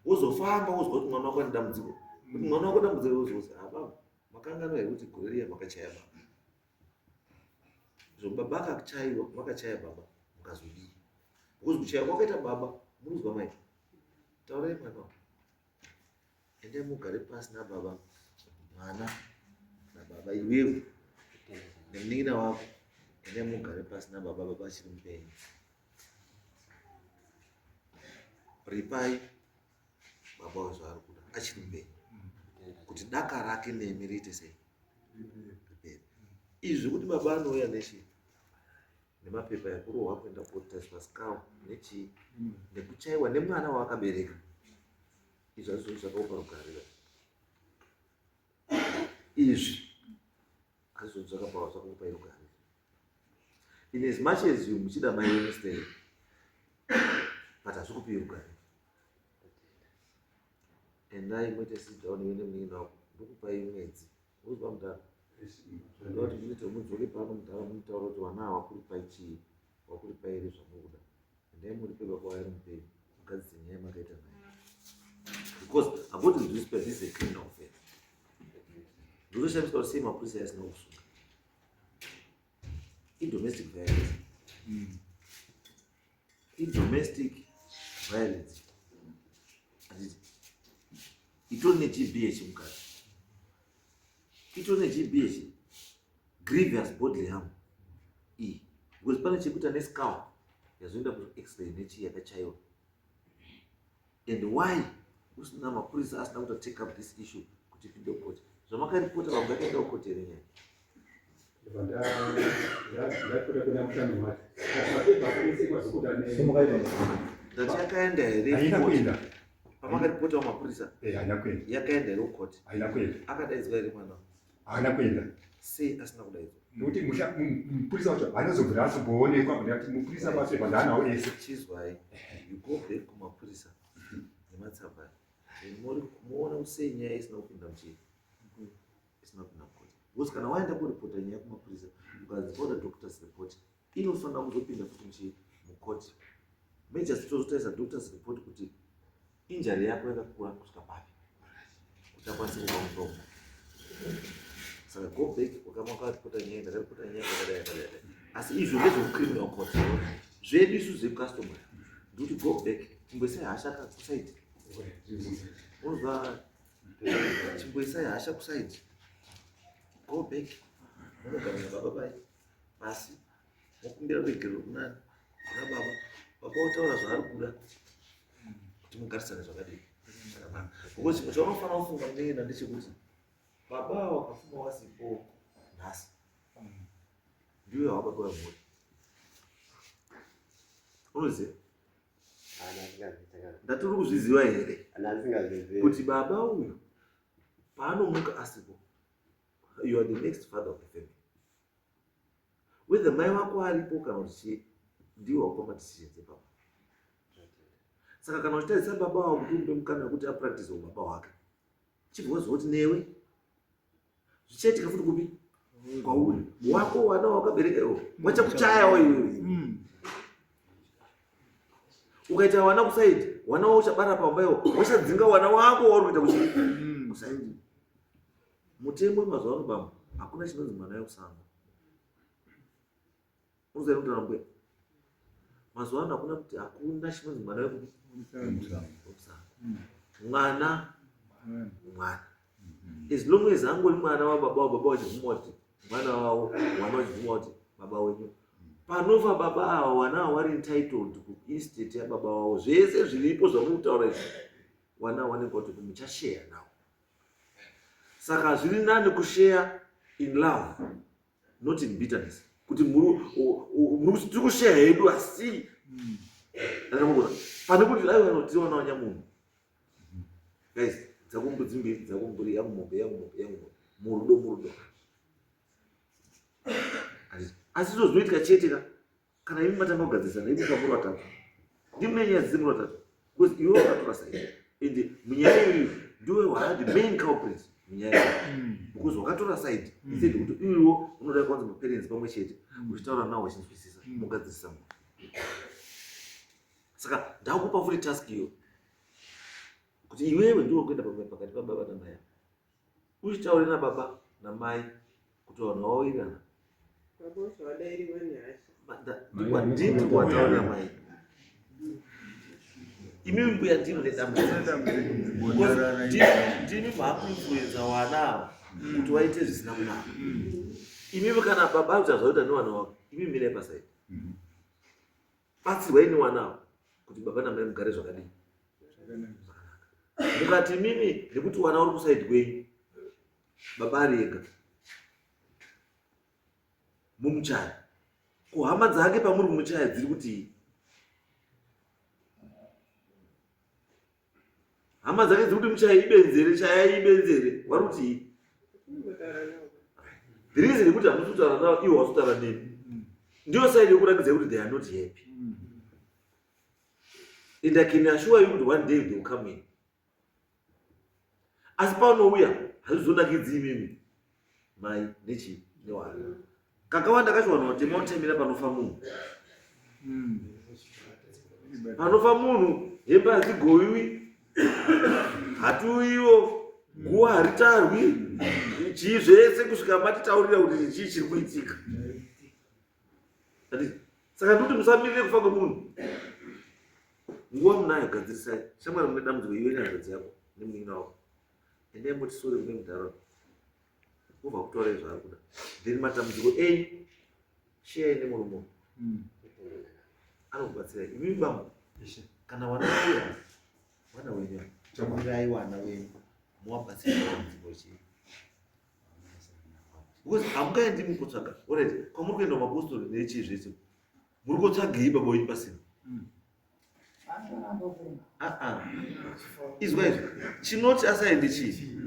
Wozofamba wozwa kuti mwana wako ane dambudziko. Kuti mwana wako dambudziko wozozi ah baba makanganwa here kuti gore riya makachaya baba. Izvo baba akachaiwa makachaya baba mukazodii. Because kuchaya kwakaita baba munozwa mai. Taurai mwana wako. Endai mugare pasi nababa mwana nababa iwewe nemunin'ina wako endai mugare pasi nababa baba achiri mupenyu ripai baba wezvaari kuda achiri mupenyu kuti daka rake nemi riite sei ripere izvi zvekuti baba anouya nechii nemapepa ekurohwa kuenda kotariswa skull nechii nekuchaiwa nemwana waakabereka izvi hazvizvo zvakaupa rugare izvi hazvizvo zvakapa zvakakupa rugare in as much as you muchida mai wenyu stay but hazvikupi rugare endai muite sit down iwe nemunin'ina wako ndokupai mwedzi Urikuzwa mudhara? Ndoda kuti muite mudzoke pano mudhara mutaura kuti vana ava wakuripai chii, wakuripai here zvamunoda. Endai muripe baba waari mupenyu mugadzise nyaya yamakaita naye. Because according to this person, this is a criminal offense. Ndinoshamiswa kuti sei mapurisa asina kusunga. Idomestic violence. Idomestic violence. Handiti? Itori neGBH mukati. Itori neGBH. Grievous bodily harm. E. Because pane chekuita neskull yazoenda ku x-ray nechii yakachaiwa. And why? Usina mapurisa asina kuta take up this issue kuti ipinde kukoti. Zvamakaripota vamwe vakaenda kukoti here nyaya? Ndati yakaenda here? Haina kuenda. Pamakaripota mapurisa? Eh, haina kuenda. Yakaenda here kukoti? Haina kuenda. Akadaidzwa here mwana? Haana kuenda. Sei asina kudaidzwa? Nokuti mupurisa wacho anozobvira azomboonekwa kuti mupurisa mapepa ndaanawo ese. Chizwai, you go back kumapurisa nematsamba aya. Moona kuti sei nyaya isina kupinda muchii? Isina kupinda mukoti. Because kana waenda kuripota nyaya kumapurisa, ukanzi order doctor's report, inofanira kuzopinda futi muchii? Mukoti. Major tozotarisa doctor's report kuti injury yako yakakura kusvika papi kuti akwanise kupa mutombo. Saka go back wakamaripota nyaya, ndakaripota nyaya yakadai yakadai. Asi izvo ndezvekucriminal court. Zvedu isu zvecustomary ndikuti go back chimboisai hasha kusaidi. Unozwa chimboisai hasha kusaidi. Go back munogara nababa pai pasi mokumbira ruregerero kunani kuna baba. Baba otaura zvaari kuda kuti mugarisane zvakadii zvakanaka. Because chimwe chaunofanira kufunga munin'ina ndechekuti baba wakafuma wasipo nhasi ndiwe wababa wemhuri. Unoziva? Ndati uri kuzviziva here kuti baba uyu paanomuka asipo, you are the next father of the family. Whether mai wako aripo kana kuti chii, ndiwe wakupa madecisions epapa. Saka kana uchitarisa baba wako kuti umupe mukana wekuti apractice ubaba hwake, chibva waziva kuti newe zvichaitika futi kupi kwauri wako wana wakabereka iwo wachakuchayawo iwewe. Ukaita wana kusaidi, wana wako uchabara pamba iwo wachadzinga wana wako wauri kuita kuchi kusaidi. Mutemo wemazuva ano bambo, hakuna chinonzi mwana wekusango. Unoziva kutaura mbuya? Mazuva ano hakuna kuti hakuna chinonzi mwana wekusango. Mwana mwana. As long as angori mwana wababa wababa wachibvuma kuti mwana wavo, mwana wachibvuma kuti baba wenyu. Panofa baba ava, wana ava vari entitled kuestate yababa wavo. Zvese zviripo zvamuri kutaura izvi, wana vanenge vatoti muchashare nawo. Saka zviri nani kushare in love, not in bitterness. Kuti tiri kushare hedu asi pane kuti aiwa tiri vana vanyamunhu. Guys, dzako mbudzi mbiri, dzako mburi, yangu mombe, yangu mombe, yangu mombe. Murudo, murudo. Asi izvo zvinoitika chete ka kana imi matanga kugadzirisana, imi kamuri vatatu. Ndimi mune nyaya dzese muri vatatu. Because iwe wakatora side. And munyaya iyoyo ndiwe waa the main culprit munyaya iyoyo. Because wakatora side. Instead kuti iwewo unoda kuwanza maparents pamwe chete, uchitaura nawo uchinzwisisa, mugadzirisa munhu. Saka ndakupa futi task iyo kuti iwewe ndiwe kuenda pakati pababa namai, uchitaure nababa namai kuti vanhu vawirirana. Ndini wataura mai, imi mbuya ndini nedambudziko. Ndini maakuinfluenza wana ava kuti waite zvisina kunaka. Imimi kana baba akuita zvakuita newana wako, imi mirai pasaidi, batsirwai newana ava kuti baba namai mugare zvakadii zvakanaka. Mukati imimi nekuti wana uri kusaidi kwenyu, baba ari ega mumuchaya, kuhama dzake pamuri kumuchaya dziri kuti hama dzake dziri kuti muchaya ibenzere, chaya ibenzere, vari kuti the reason yekuti hamusi kutaura navo, iwo wasi kutaura nemi, ndiyo side yekuratidza kuti they are not happy. And I can assure you kuti one day they will come in. Asi paunouya hazvizonakidzi imimi mai nechii newana. Kakawanda kacho vanhu vatema vatemera panofa munhu. Panofa munhu hembe hadzigoviwi, hatiuyiwo, guva haritarwi, chii zvese kusvika matitaurira kuti chii chiri kuitika. Saka ndikuti musamirire kufa kwemunhu. Nguva munayo, gadzirisai. Shamwari mune dambudziko, iwe nehanzvadzi yako nemunin'ina wako, endai moti sore kune mudharaunda, wobva kutaurai zvaari kuda. Then matambudziko enyu share nemurume anokubatsirai. Imimi bambo, kana wana vauya, wana wenyu Taurai wana wenyu muwabatsira dambudziko chii because hamungaendi mukotsvaga orit kwamuri kuenda kumapostori nechii zvese muri kotsvagei baba wenyu pasina ah, ah. Izwa izvi chinoti asaende chii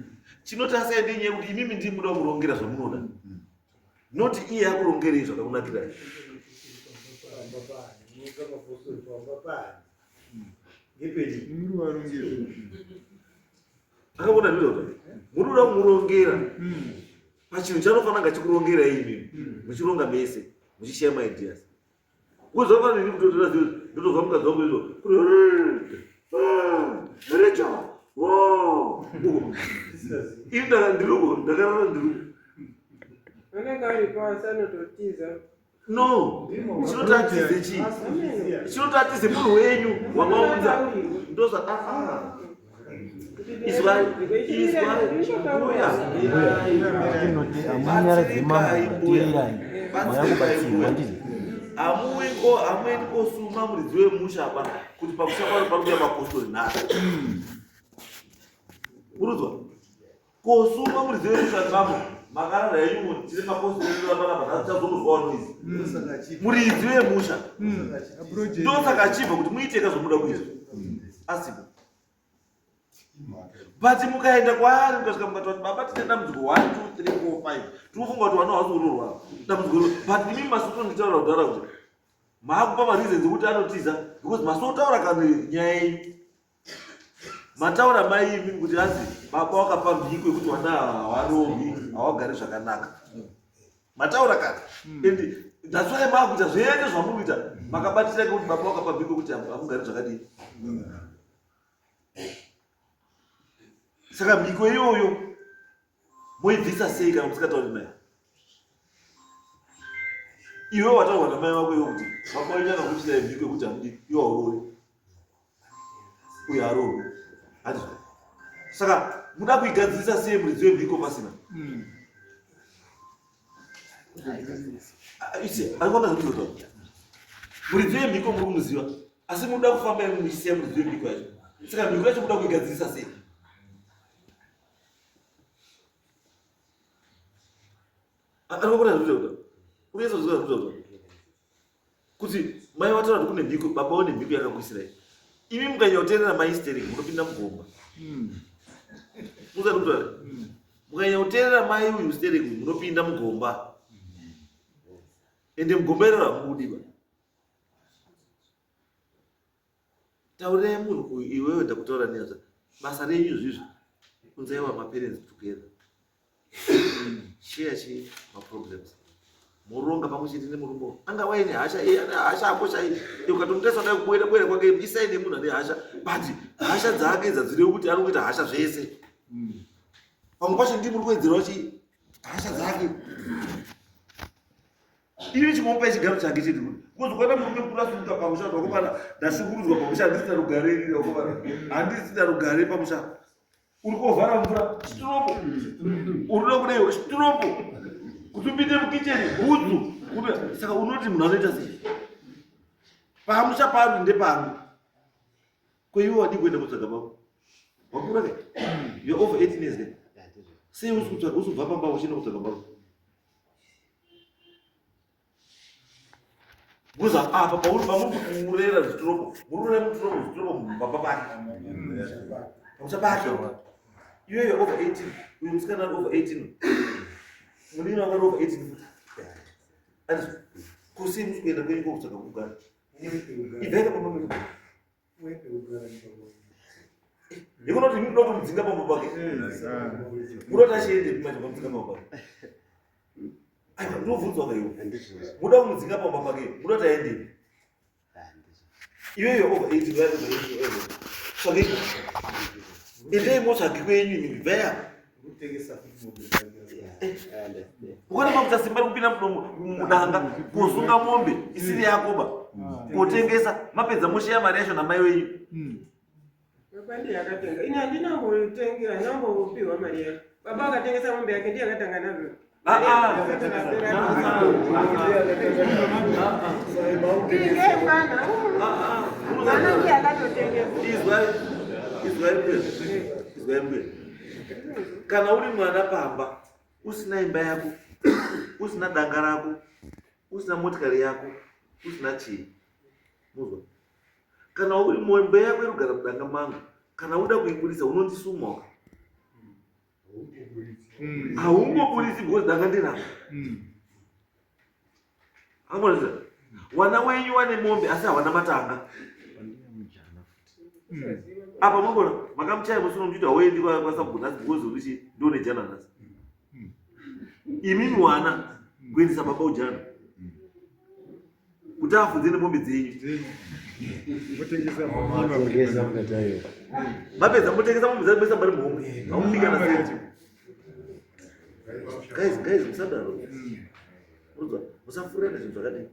chinoti asaende inyaya yekuti imimi ndii muda kumurongera zvamunoda not iye akurongerei zvakakunakirai. Akabona ndizvo muri kuda kumurongera pachinhu chanofanira nga chikurongerai imimi muchironga mese muchisheya maideas. Kuzova nini kutotora zvinhu ndotozwa mukadzi wangu izvo. Recho. Wow. Ini ndaka ndiruko ndakarara ndiruko. Vanenge vari pasi anototiza. No. Chinoti atize chii? Chinoti atize munhu wenyu wamaunza. Ndozva ah ah. Izwai, izwai, mbuya. Tinoti amunyaradze mambo teerai maya kubatsirwa ndizvo. Amuiko amuendi kosuma muridzi wemusha apa kuti pamusha pano pari kuuya mapostori nhasi. Kurudzwa. Kosuma muridzi wemusha mambo makarara henyu tine mapostori edu panapa nhasi chazonozwa noise. Muridzi wemusha. Ndosaka achibva kuti muiteka zvamunoda kuita. Asipo. But mukaenda kwaari mukasvika mukati kuti baba tine dambudziko 1 2 3 4 5 tinofunga kuti vana havasi kuroorwa dambudziko iro but imi masotonditaura kudhara kuti maakupa mareasons ekuti anotiza because masotaura kana nyaya yenyu mataura mai imi kuti hanzi baba wakapa mhiko yekuti vana havaroorwi hawagari zvakanaka mataura kare and that's why maakuita zvese zvamuri kuita makabatira kuti baba wakapa mhiko yekuti hamugari zvakadii. Saka mhiko iyoyo moibvisa sei kana musingatauri naye? Iwe wataurwa namai vako iwe kuti baba wenyu akakuchitai mhiko yekuti hamudi iwe hauroori uyo haroori handizvo? Saka muda kuigadzirisa sei muridzi wemhiko pasina? Arikuona zvandinotaura. Muridzi wemhiko muri kumuziva asi munoda kufamba imi muchisiya muridzi wemhiko yacho. Saka mhiko yacho munoda kuigadzirisa sei? Arikuona zvandinotaura. Uri kunyatsoziva zvandinotaura. Kuti mai vataura kuti kune mhiko, baba vane mhiko yakakuisirai. Imi mukanyanya kuteerera mai stereki munopinda mugomba. Musati kutaura. Mukanyanya kuteerera mai uyu stereki uyu munopinda mugomba. Ende mugomba iroro hamubudi ba. Taurirai munhu uyu iwewe ndakutaura nezva basa renyu izvizvi unzaiwa maparents together. Share chi maproblems. Moronga pamwe chete nemurume anga waine hasha iye ane hasha ako chai ukatomutesa dai kubuera buera kwake isai nemunhu ane hasha but hasha dzake dzadzireva kuti ari kuita hasha zvese. Pamwe pacho ndimi muri kuwedzerawo chi hasha dzake. Iwe chimomupa chigaro chake chete kuti because ukaona murume mukuru asumuka pamusha kuti vakomana ndashungurudzwa pamusha handisina rugare ini vakomana handisina rugare pamusha uri kovhara mvura chitiropo uri kuda kudaiwo chitiropo kuti upinde mukicheni bhutsu saka unoti munhu anoita sei pamusha pano ndepangu ko iwe wadii kuenda kutsvaga pako wakura ke you're over 18 years ke sei usi kutsvaga usi kubva pamba uchienda kutsvaga pako Because apa pauri pamuri kumurera zvitiroko muri kurera mutiroko zvitiroko pamba pake pamusha pake iwe you're over 18 uyu musikana ari over 18 munini wako ari over 18 futi andizvo ko sei musi kuenda kwenyu kokutsvaga kugara ibvaika pamba penyu Ndikuona kuti munoda kumudzinga pamba pake. Munoda kuti achiende manje pamudzinga pamba pake. Aiwa ndobvunzwa ka iwe. Munoda kumudzinga pamba pake. Munoda kuti aende. Iwe iwe over 80 iwe over 80 iwe. Tsvage. Endai motsvage kwenyu imi bvai apa. Ukaona makuta simba rekupinda mudanga kosunga mombe isiri yako ba kotengesa mapedza mosheya mari yacho namai wenyu. Baba ndiye akatenga. Ini handina kumbotengera, handina kumbopiwa mari yacho. Baba akatengesa mombe yake ndiye akatanga nazvo. Ah, ah. Ndiye mwana. Mwana ndiye akatotengesa. Izwai. Izwai mbuya, izwai mbuya. Kana uri mwana pamba usina imba yako, usina danga rako, usina motikari yako, usina chii, muzwa. Kana uri mombe yako iri kugara mudanga mangu, kana uda kuiburisa unondisumuka. Haungoburitsi because danga ndirako. Amboza. Wana wenyu wane mombe asi hawana matanga. Apa mangona makamuchaya musi unomuchiti hauendi kwasabhuku nhasi because uri chii ndione jana nhasi. Imimi wana kuendesa baba ujana. Kuti afudze nemombe dzenyu. Motengesa mukatayo. Mapedza motengesa mombe dzenyu moisa mari muhomwe. Haumubika na senti. Guys, guys, musadaro. Unzwa, musafurirana zvinhu zvakadii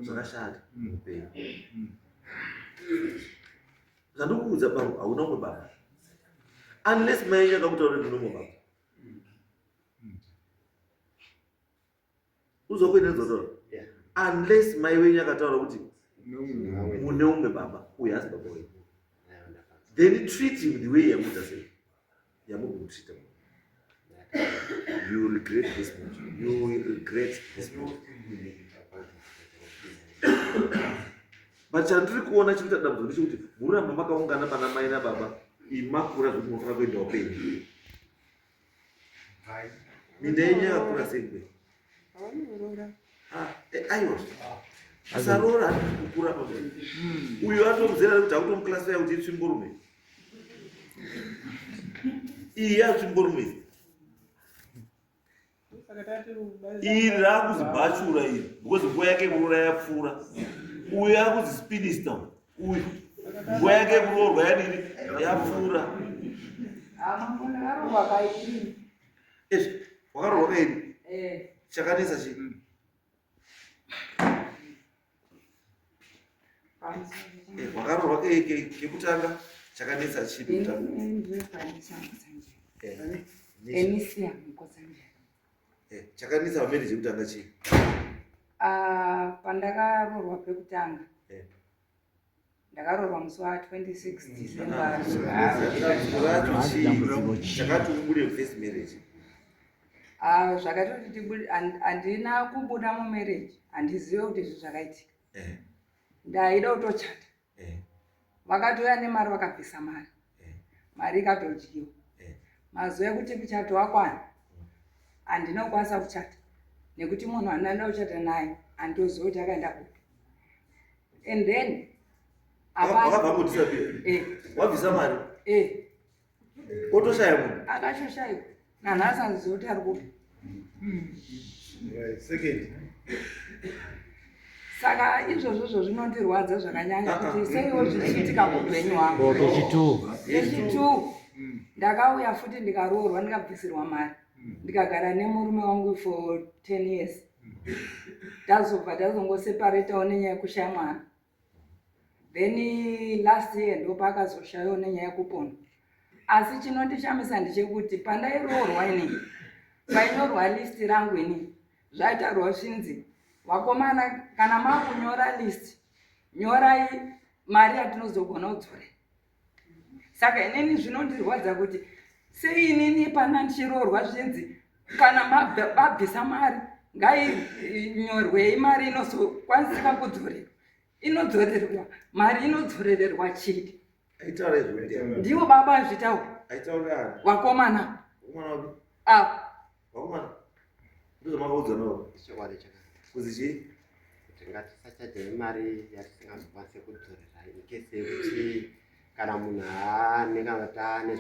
zvakashata muupenyu. Zvandikuudza baba, hauna umwe baba. Unless mai yenyu akakutaura kuti ndine umwe baba. Uzwa kuenda nzotaura. Unless mai wenyu akataura kuti mune umwe baba, uyu haasi baba wenyu. Then treat him the way yamuita sei. Yamuri kumutreata. You will regret this much. You will regret this much. But chandiri kuona chiri kuita dambudziko ndechekuti muramba makaungana pana mai nababa imakura zvekuti munofanira kuendawo penyu. Minda yenyu yakakura sei kwe? Aiwa. Asaroora handiti kukura pa. Uyu atomuzera rekuti akutomuclassify kuti itsvimborume. Iyi yatsvimborume. Iri rakuzi bhachura iri because nguva yake yekuroora yapfuura. Uyu akuzi spinista uyu nguva yake yekuroorwa yadini yapfuura. Ezvi wakaroorwa kairi chakanetsa chii? Wakaroorwa kekutanga chakanetsa chii pekutanga? Chakanetsa pamarriage yekutanga chii? Pandakaroorwa pekutanga ndakaroorwa musi wa 26 December. Racho chii chakati ubude first marriage? Zvakatoti tibude, handina kubuda mumarriage, handizive kuti izvi zvakaitika. Ndaida kutochata. Vakatouya nemari vakabvisa mari. Mari ikatodyiwa. Mazuva ekuti muchato wakwana handina kukwanisa kuchata nekuti munhu andinoda kuchata naye handitoziva kuti akaenda kupi. And then wakabva kudisappear. Wabvisa mari. Otoshaya munhu. Akashoshaiwa. Nanhasi handizivi kuti ari kupi. Right, second. Saka izvozvo zvo zvinondirwadza zvakanyanya kuti seiwo zvichiitika muupenyu hwangu. Kechitu. Kechitu. Ndakauya futi ndikaroorwa ndikabvisirwa mari. Ndikagara nemurume wangu for 10 years. Tazobva tazongoseparatawo nenyaya yekushaya mwana. Then last year ndopaakazoshayawo nenyaya yekupona. Asi chinondishamisa ndechekuti pandairoorwa inini, painyorwa list rangu inini, zvaitaurwa zvinzi vakomana kana makunyora list nyorai mari yatinozogona kudzorera. Saka inini zvinondirwadza kuti sei inini pana ndichiroorwa zvinzi kana vabvisa mari ngainyorwei mari inozokwanisika kudzorerwa, inodzorerwa mari inodzorererwa chii? Ndivo baba zvitaura vakomana ava. Vakomana ndozvamakaudzwa navo kuzi chii? Kuti ngatisachaje mari yatisingazokwanise kudzorera in case yekuti kana munhu aane kana kuti aane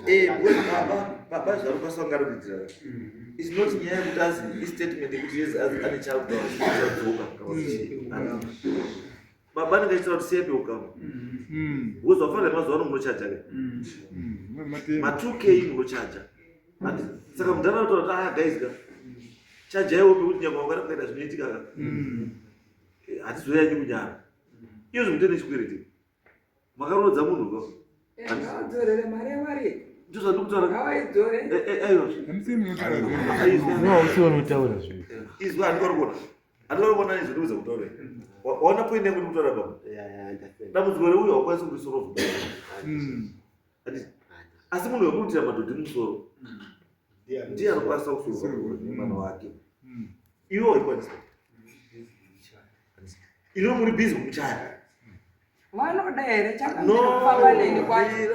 baba baba zvarikwanisa kunga arikuitira it's not nyaya yekuti azi istatement yekuti yes ane child chadzoka kana kuti chii. Baba anenge achitaura kuti siyai peukama. Because wafanira mazuva ano munochaja ke. Ma 2K munochaja. Saka mudhara anotaura kuti ah guys ka. Chajaiwo pekuti nyangwe mangwana kukaita zvinoitika ka. Hatizoyanyi kunyara. Iyo zvimutene chikwereti. Makaroodza munhu ka. Ngavadzorere mari yavari. Ndozvandikutaura. Ngavaidzore. Aiwa. No, usiwe unotaura zvinhu. Izwa handikari kuona. Handikari kuona izvo ndikuza kutaura. Waona point yangu ndikutaura baba. Yeah, yeah, I understand. Dambudziko reuyo haukwanisi kurisolve. Asi munhu wekuitira madhodhi musoro ndiye anokwanisa kusurwa nemwana wake. Iwe waikwanisa. Ino muri busy kumuchaya. Vanoda here chakamira kufamba neni kwacho?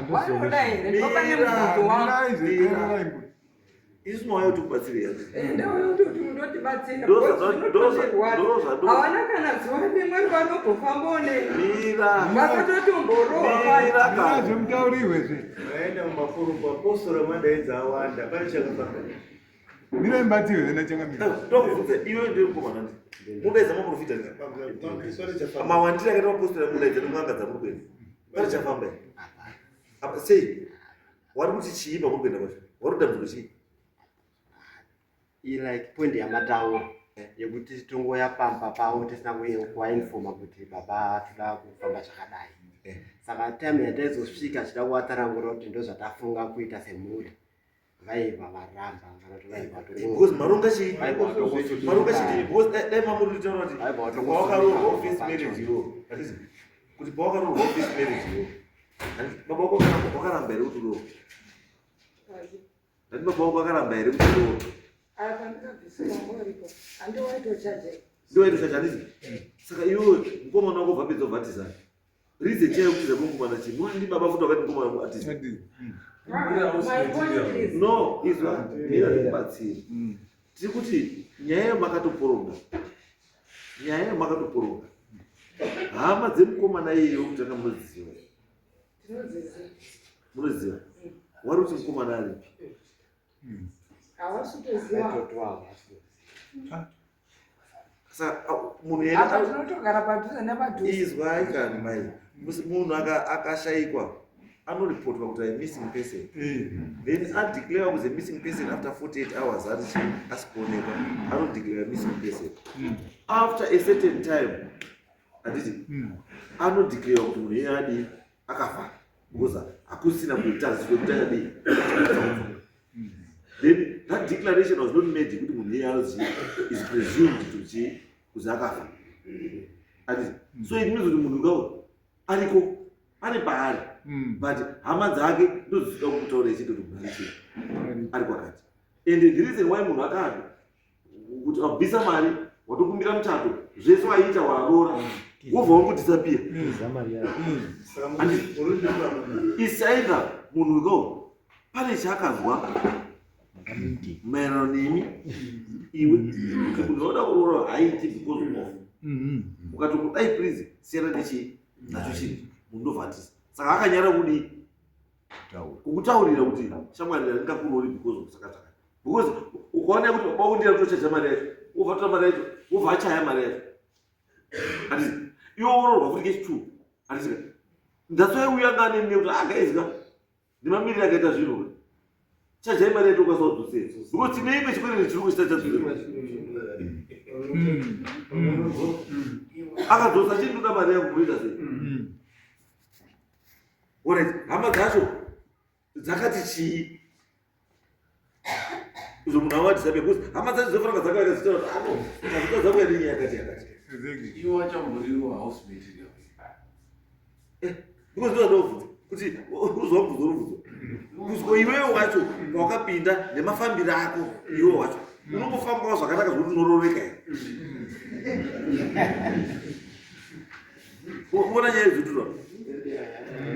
Vanoda here? Ndopane mubvunzo wangu. Isu mauya kuti kubatsire. Ndauya kuti mundotibatsira. Hawana kana zuva rimwe vanobofambawo neni. Vakatotomborohwa kwacho. Zvemutauriwe zve. Vaenda mumakorombo apostora madaidza awanda pane chakafamba. Mira imbatsirwe zvena changamira. Ndokubvunza iwe ndiwe mukomana ndi. Mudaidza maprofita ndi. Mawandiro akaita mapostora mudaidza nemwanga dzamuri kuenda. Pane chafamba here? Apa sei? Wari kuti chii pamuri kuenda kwacho? Wari kuti dambudziko chii? I like point yamataura yekuti tongoya pamba pavo tisina kuvainfoma kuti baba toda kufamba zvakadai. Saka time yataizosvika tichida kuvatsanangura kuti ndozvatafunga kuita semhuri vaibva varamba kana kuti vaibva Because maronga chii? Maronga chii? Because dai mamuri kutaura kuti pawakaroorwa first marriage iwo. Handiti? Kuti pawakaroorwa first marriage iwo. Handiti? Baba wako wakaramba here kuti uroorwe? Handiti baba wako wakaramba here kuti uroorwe? Apa ndakabvisirwa ngoripo. Handiwaitochaje. Ndiwaitochaje handiti? Saka iwe mukomana wako vapedza ubvatizana. Reason chaiyo kutiza kwemukomana chii? Munoona ndi baba futi wakati mukomana wangu atiza. No, izwa mira ndikubatsire. Tiri kuti nyaya yamakatoporonga. Nyaya yamakatoporonga. Hama dzemukomana iyeyo kutanga munodziziva. Tinodziziva. Munodziziva. Wari kuti mukomana aripi? Hawasi kutoziva. Saka munhu yena Apa tinotogara padhuze nepadhuze. Izwai kani mai. Munhu akashaikwa anoripotwa kuti I missing person. Then adeclare kuzi missing person after 48 hours ari chii asi kuonekwa anodeclare missing person. After a certain time handiti anodeclare kuti munhu iyeye adii akafa because hakusina kutariswa kuti adii. Then that declaration was not made kuti munhu iyeye azi is presumed to be kuzi akafa. Handiti so it means kuti munhu ukawo ariko ari paari but hama dzake ndodzinoda kumutaura ichiti kuti munhu ari chii ari kwakati. And the reason why munhu akadwa kuti wabvisa mari watokumbira muchato zvese waiita waroora wobva wangudisappear. It's either munhu ukawo pane chaakazwa maererano nemi iwe kuti munhu unoda kuroora haaiti because of ukati kudai please siyana nechii nacho chii munhu ndobva atiza. Saka akanyara kudii kukutaurira kuti shamwari ndingakuroori because of saka zvakati. Because ukaona kuti baba wako ndiye kutochaja mari yacho, wobva atora mari yacho, wobva achaya mari yacho. Handiti iwe woroorwa futi kechi 2. Handiti that's why uyu anga ane nekuti guys ka nemamiriro akaita zvinhu. Chajai mari yacho ukwanisa kudzosera. Because tine imwe chikwereti chiri kuchita chadzosera. Akadzosa chii ndoda mari yangu kuita sei? Alright, hama dzacho dzakati chii? Izvo munhu awatisa because hama dzacho dzofanira dzakauya dzichitaura kuti ano tazvita dzauya nenyaya yakati yakati. Iwe wachamboriwo house material. Because ndo zvandobvunza kuti uzwa mubvunzo urubvunzo. Kuzwa iwewe wacho pawakapinda nemafambiro ako iwe wacho unombofambawo zvakanaka zvekuti unororeka here? Uona nyaya idzotura.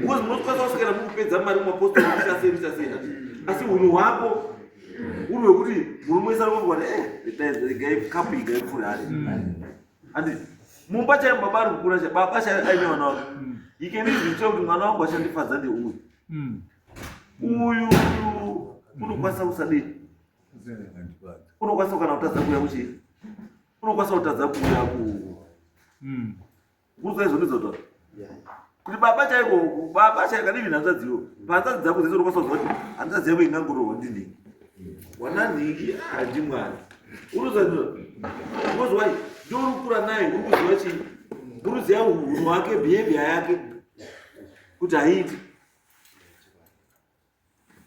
Because munokwanisa kuswera mukupedza mari mumapostori muchiita sei muchiita sei. Asi hunhu hwako uri hwekuti murume wese ari kufunga kuti regai kapu iyi ngaipfuure hari. Handiti mumba chaiyo baba ari kukura chaiyo baba chaiyo aine vana vake. He can easily tell kuti mwana wangu achandifadza ndeuyu. Uyu uyu unokwanisa kusadii? Unokwanisa kana kutadza kuuya kuchii? Unokwanisa kutadza kuuya ku Kuzwa izvo ndizvo kuti baba chaiko baba chaiko kana even hanzvadzi iwo pahanzvadzi dzako dzese unokwanisa kuziva kuti hanzvadzi yako ingangorohwa ndinhingi wana nhingi handimwari unoziva because why ndiwe uri kukura naye uri kuziva chii uri kuziva hunhu hwake behavior yake kuti haiiti.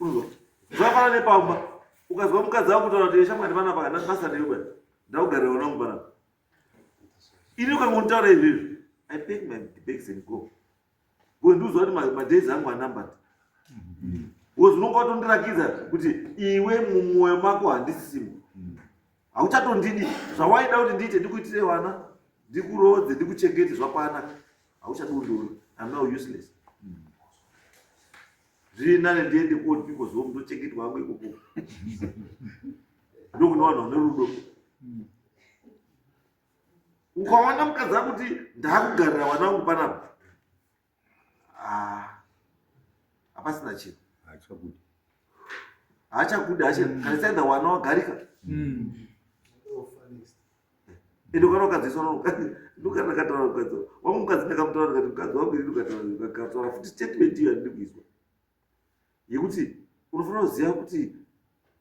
Unozwa zvakafanana nepamba ukazwa mukadzi wako kutaura kuti shamwari panapa kana basa newe bwana ndakugarira vana vangu panapa. Ini ukangonitaura izvizvi I pack my bags and go. Because ndikuziva kuti madays angu are numbered. Because unonga watondirakidza kuti iwe mumwoyo mako handisisimo. Hauchatondidi zvawaida kuti ndiite ndikuitire vana, ndikuroodze, ndikuchengete zvakwana. Hauchadi kundiona. I'm now useless. Zviri nane ndiende kuold people's home ndochengetwa hangu ikoko. Ndokune vanhu vane rudo. Ukaona mukadzi akuti ndakugarira vana vangu panapa. Ah, hapasina chinhu haachakudi haachakudi hache mm. kana saida wana wagarika mm. ende ukana ukadziiswa ndokandakataura mukadzi wangu mukadzi ndakamutaura ndikati mukadzi wangu ini ndokataura futi statement iyo yandiri kuiswa yekuti unofanira kuziva kuti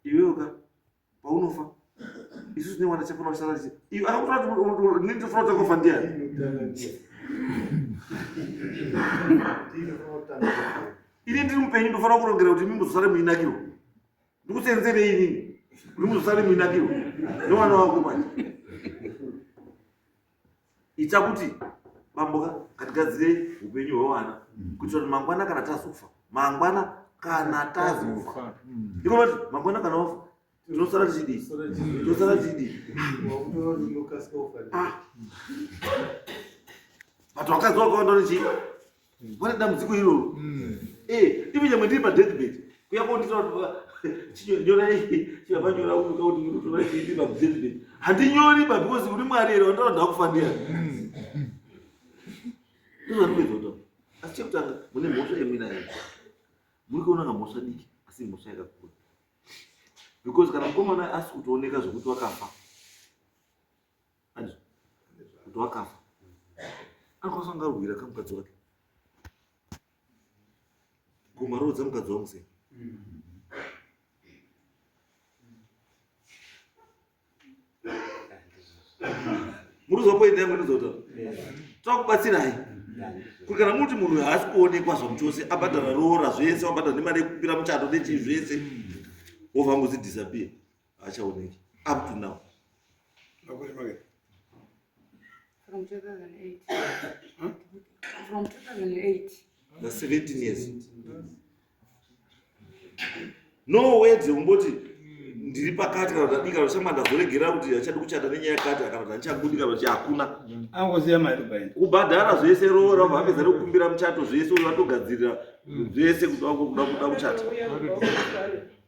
iwewe ka paunofa isu tine mwana chafanira kusara tichi iyo akakutora kuti nini tofanira kutanga kufa ndiani ini ndiri mupenyu ndofanira kurongera kuti imi muzosare muinakirwa ndikusenzerei inini kuti muzosare muinakirwa nemwana wako manje ita kuti bamboka ngatigadzire upenyu hwevana kuitira kuti mangwana kana tazofa mangwana kana tazofa ndikona kuti mangwana kana wafa tinosara tichidii tinosara tichidii ah. but vakadzi vakawanda nechii vane dambudziko iroro mm. eh, ivi nyangwe ndiri padeathbed kuya konditaura chinyorai chivavanyora uyu kauti munotora chii padeathbed handinyori ba because uri mwari here wandaura ndakufa ndiyani mm. ndozvandikuedza kutaura asi chekutanga mune mhosva yemuinayo muri kuona nga mhosva diki asi mhosva yakakura because kana mukomana asi kutooneka zvekuti wakafa Andizvo? Kuti wakafa. Anokwanisa kunge arwira kamukadzi wake. Kumaroodza mukadzi wangu sei? Muri point yangu ndinozotaura. Takubatsirai. Kuti kana muti munhu haasi kuonekwa zvamuchose abhadhara roora zvese wabhadhara nemari yekupira muchato nechii zvese wobva angozi disappear. Haachaoneki up to now. Makore mangani? From 2008. Huh? From 2008. That's 17 years. No words umboti ndiri pakati kana kuti adii kana kuti ndazoregera kuti achadi kuchata nenyaya yakati kana kuti handichakudi kana kuti hakuna. Angoziya mari kubaenda. Kubhadhara zvese roora vapedza nekukumbira muchato zvese uyo vatogadzirira zvese kuti kuda kuda kuchata.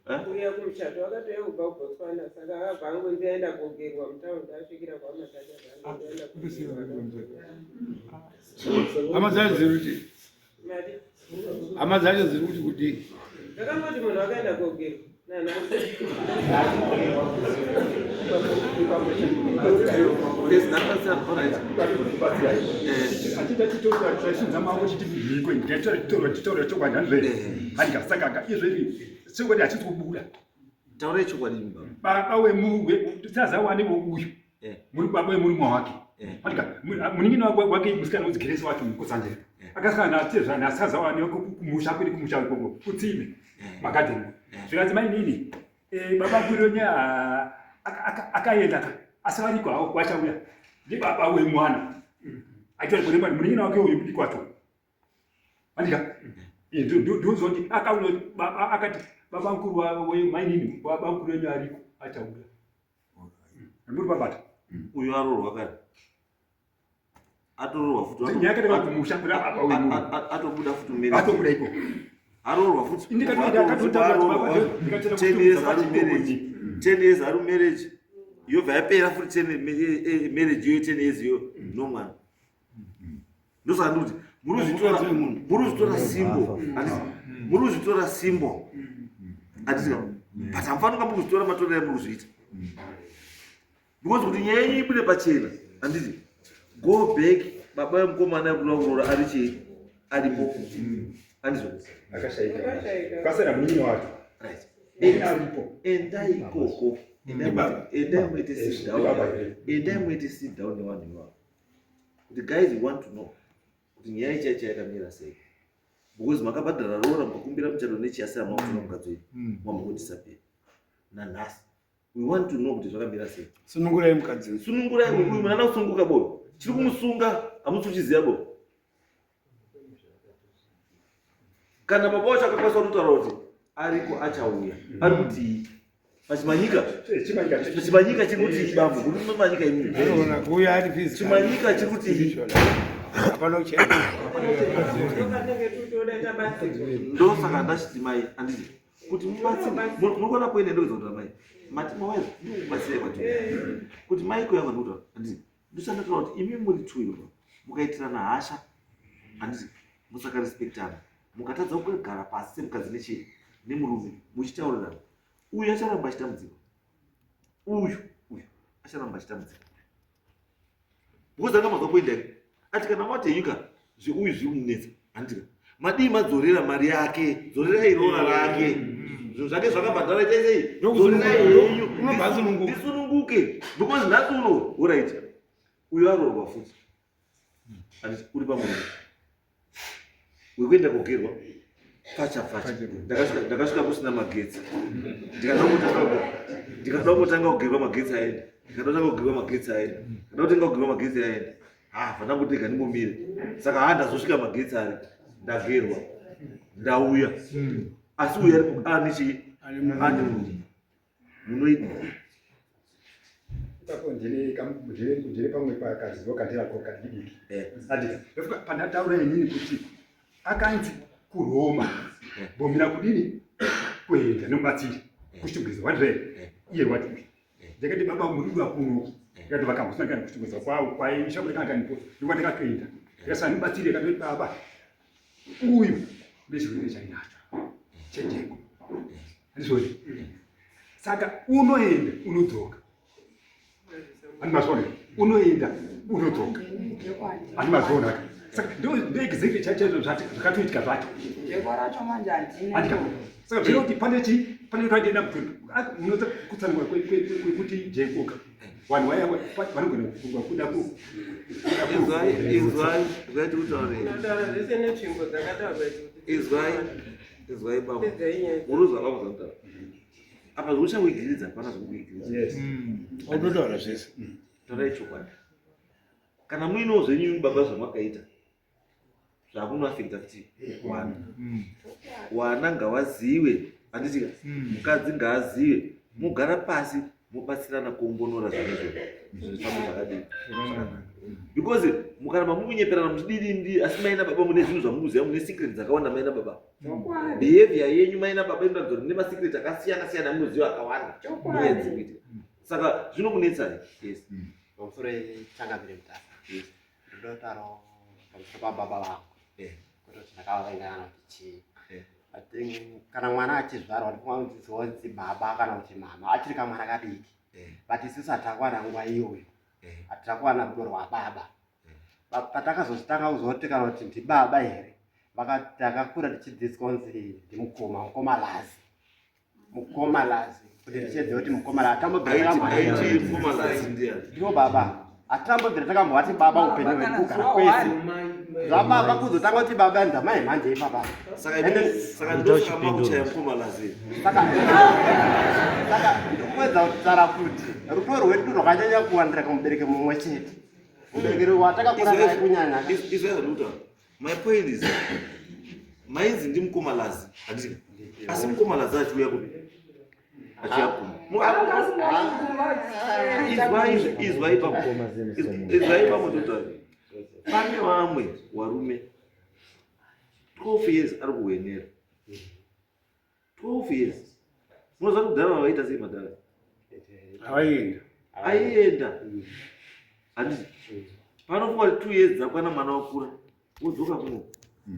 Eh? Kuuya kumuchato akatouya kubva kuBotswana saka akabva angonzi aenda kogerwa mutaundi asvikira kwaMatacha aenda hama dzacho dziri kuti mari hama dzacho dziri kuti kudii ndakangoti munhu akaenda kogerwa nanhasi Achita maoko chiti mhiko nditaura chokwadi handizvo handika saka izvo Chokwadi hachisi kubuda. Taurai chokwadi imi baba. Baba wemuwe tisazawane uyu. Eh. Muri baba wemurume wake. Eh. Handika munin'ina wake wake musikana unzi Grace wacho Mukotsanjera. Eh. Akasangana natezva nasazawane kumusha kwedu kumusha ikoko kutsime. Eh. Magadheni. Eh. Zvikanzi mainini eh, baba Kuronya akaenda ka asi variko havo kwachauya ndibaba wemwana. Achitori kuremba munin'ina wake uyu mudiki wacho. Andika. Ndozoti akauya baba akati baba mukuru wa mainini baba mukuru wenyu ariko achauya. Muri babata. Uyu aroorwa kare. Atoroorwa futi. Nyaya yakati kumusha kuna baba wenyu. Atobuda futi marriage. Atobuda iko. Aroorwa futi. Ndikatoenda akatotaura baba ndikatenda 10 years ari marriage. 10 years ari marriage. Yobva yapera futi 10 marriage iyo 10 years iyo no mwana. Ndosaka ndikuti muri kuzvitora simbo muri kuzvitora simbo handiti but hamufaniri kunga muri kuzvitora matorero amuri kuzviita because kuti nyaya yenyu ibude pachena handiti go back baba vemukomana yekuda kuroora ari chii aripo handizvo akashaika kwasara munin'ina wake right endai ikoko endai muite sit down endai muite sit down nevanhu ivavo kuti guys we want to know kuti nyaya ichaicha yakamira sei because makabhadhara roora mukakumbira muchato nechiyasi amakutora mukadzi wenyu hmm. mamukudisappear nanhasi we want to know kuti zvakamira sei sunungurai mukadzi sunungurai uyu munhu ana kusunguka bodo chiri kumusunga hamusi kuchiziva bodo Kana baba wacho akakwanisa kutotaura kuti ariko achauya, ari kutii? Pachimanyika chimanyika chiri kuti bambo kuri manyika imwe. Anoona kuuya ari physical. Chimanyika chiri kuti Hapana kuchena. Ndopanenge tikutoda tabatsirwa. Ndosaka ndachiti mai anditi kuti mubatsire muri kuona poine ndokuedza kutaura mai mati mawaiza ndikubatsirai kwati kuti mai kuya kwandikutaura anditi ndochandataura kuti imi muri two ivo mukaitirana hasha handiti musakarespektana mukatadza kugara pasi semukadzi nechii nemurume muchitaurirana uyu acharamba achitambudzika uyu uyu acharamba achitambudzika because anga mazwa kuenda ati kana matenyuka zveuyu zviri kumunetsa handitika madii madzorera mari yake dzorerai roora rake zvinhu zvake zvakabhadhara itai sei dzorerai henyu Unobva asununguka. ndisununguke because nhasi uno orit uyo aroorwa futi handiti uri pamurume wekuenda kogerwa facha facha ndakasvika kusina magetsi ndikada kutanga kugerwa magetsi aenda ndikada kutanga kugerwa magetsi aenda ndikada kutanga kugerwa magetsi aenda ha fana kuti rega ndimbomire saka ha ndazosvika magetsi ari ndagerwa ndauya asi uyu ari ane chii ane murume munoidii Ipapo ndine ndine pamwe pakazivo kandinako kadikidiki. Andika. Ndofunga pandataura inini kuti akanzi kuRoma bomira kudini kuenda nomubatsiri kuchitungwiza wandire iye wati uyu. Ndakati baba muri kuda kuno. Ndakati vakambosangana kuchitungwiza kwavo kwaisha kuti kana kanipo. Ndikwa ndakatoenda. Ndikasana nomubatsiri akati baba uyu ndechirwere chainacho chenjeko. Handizvoni. Saka unoenda unodzoka. Handi mazviona? Unoenda unodzoka. Handi mazviona? Saka ndo ndo exactly chaizvo zvakatoitika zvacho. Jeko racho manje handina. Handika. Saka zvino kuti pane chi pane kaenda munoza kutsanangura kwekuti jeko ka. Vanhu vaya vanogona kufunga kuda ku Izwai, izwai, izwai tikutaurei. Unotaura zvese netsvimbo dzakataurwa idzi kuti Izwai, izwai baba. Pedzai nyaya. Uruzwa baba zvakutaura. Apa zvekuchawigiridza hapana zvekuwigiridza. Yes. Unotaura zvese. Taurai chokwadi. Kana muinewo zvenyu baba zvamakaita zvakunoafekta futi wana. Wana ngawaziwe, handiti mukadzi ngaazive, mogara pasi mobatsirana kuombonora zvinezvo zvifambe zvakadii zvakanaka. Because mukaramba mukunyeperana muchididindi asi mai nababa mune zvinhu zvamukuziva mune secret dzakawanda mai nababa. Chokwadi. Behavior yenyu mai nababa inoratidza kuti mune masecret akasiyana siyana amunoziva akawanda. Chokwadi. Nyaya dziri kuitika. Saka zvinokunetsai. Yes. Pamusoro changamire Mutasa. Yes. Ndinotaurawo pamusoro pababa vangu. Kwete kuti ndakavavenga kana kuti chii. I think kana mwana achizvarwa ndinofunga kuti baba kana kuti mama achiri kamwana kadiki. But isusu hatakwana nguva iyoyo. Hatakwana rudo rwababa. Patakazozvitanga kuzoti kana kuti ndibaba here, takakura tichidzidziswa kunzi ndimukoma, mukoma Lazi. Mukoma Lazi. Kuti ndichiedza kuti mukoma Lazi. Hatambobvira Aiti mukoma Lazi ndiani? Ndivo baba. Hatambobvira takambovati baba upenyu hwedu kugara kwese. Zvababa kuzotanga kuti baba ndamai manje ipapa. Saka ndosaka makuchaya mukoma Lazi. Saka ndikuedza kutaura kuti rudo rwedu rwakanyanya kuwandira kumubereki mumwe chete. Mubereki watakakura naye kunyanya. Izvo zvandikutaura. My point is mainzi ndimukoma Lazi handiti asi mukoma Lazi achiuya kupi? Achiuya kuma. Izwai izwai papo. Izwai papo ndikutaura. Pane vamwe warume 12 years ari kuwenera. 12 years. Munoziva kuti kudhara vavaita sei madhara? Aienda. Aienda. Handiti panofunga kuti 2 years dzakwana mwana wakura wodzoka kuno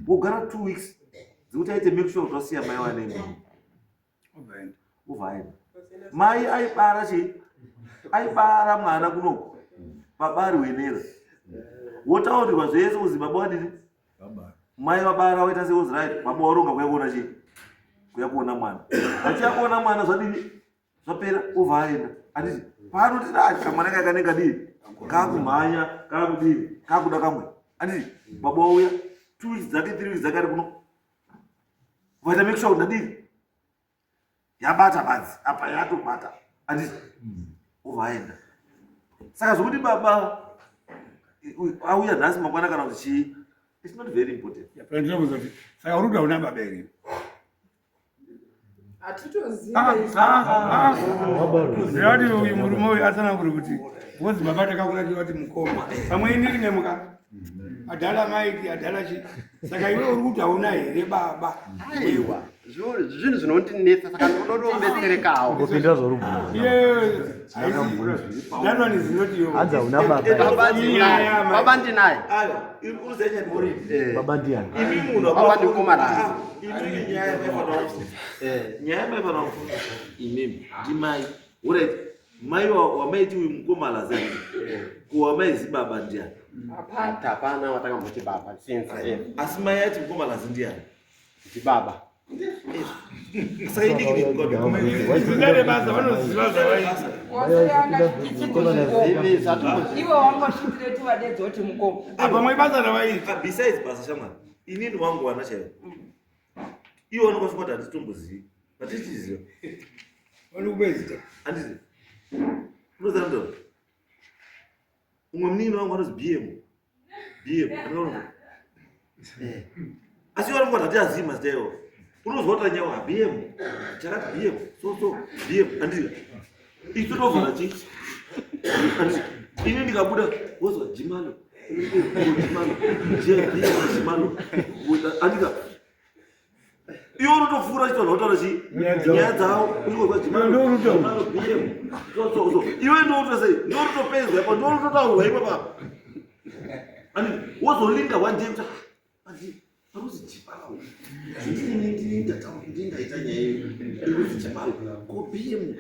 wogara 2 weeks dzekuti aite make sure kuti wasiya mai wane ubva aenda. Mai aibara chii? Aibara mwana kunoku baba ari wenera wotaurirwa zvese kuzi baba wadini mai vabara waita sei wozi right baba waronga kuya kuona chii kuya kuona mwana achiya kuona mwana zvadini zvapera obva aenda handiti paanoti da kamwana kaya kanenge kadii kakumhanya kakudii kakuda kamwe handiti baba wauya 2 weeks dzake 3 weeks dzake ari kuno vaita make sure kuti ndadii yabata badzi apa yatobata handiti obva aenda saka zvokuti baba auya nhasi mangwana kana kuti chii It's not very important. Ndinobuza kuti saka uri kuda una baba here? Hatitozivi. Ndinoti uyu murume uyu atsanangure kuti because baba takakura tichivati mukoma. Pamwe ini ndine muka adhala maiti adhala chi. Saka iwe uri kuti hauna here baba? Aiwa, zvinhu zvinondinetsa saka ndinotobetserekawo. Ngopindura zvauri kubvunza. That one is not your. Hanzi hauna baba here. Baba ndinaye. Baba ndinaye. Aiwa, unoziva nyaya muri. Baba ndiani? Imi munhu Baba ndikomarasi. Imi nyaya yamaifanira kufunga. Nyaya yamaifanira kufunga imimi ndimai. Alright. Mai wamaiti uyu mukoma Lazarus. Ko wamaizi baba ndiani? Hapana. Hapana watakamboti baba since ever. Asi mai ati mukoma Lazi ndiani? Ndibaba. Saka idiki Zvisingade basa vanoziva zvavaita. Wasiyana Zivi zvatomboziva. iwe wangosvitire tivadedza kuti mukoma. Apa basa ravaita. Besides basa shamwari, inini wangu wana chaivo. Iwo vanokwanisa kuti handitombozivi. But tichiziva. Vanokupedzita. Handiti. Unoziva ndoro. Umwe munin'ina wangu anozi BM. BM. Andikaona. Asi iwo vanokwanisa kuti hatiazivi mazita iwawo. Unozwa kuti anyawa BM. Chakati BM. So so BM. Handiti. Isu tovhara chi. Handiti. Ini ndikabuda wozwa Jimalo. Jimalo. BM Jimalo. Andika. Iwe unotopfuura chito unotaura chii? Nyaya dzavo uchingozwa Jimalo. Jimalo BM. So so so. Iwe ndouto sei? Ndoutopedzwa ipo ndoutotaurwa ipo pa. Ani wozolinga one day kuti andi paruzi Jimalo. Ndini ndini ndataura ndini ndaita nyaya iyo. Paruzi Jimalo. Ko BM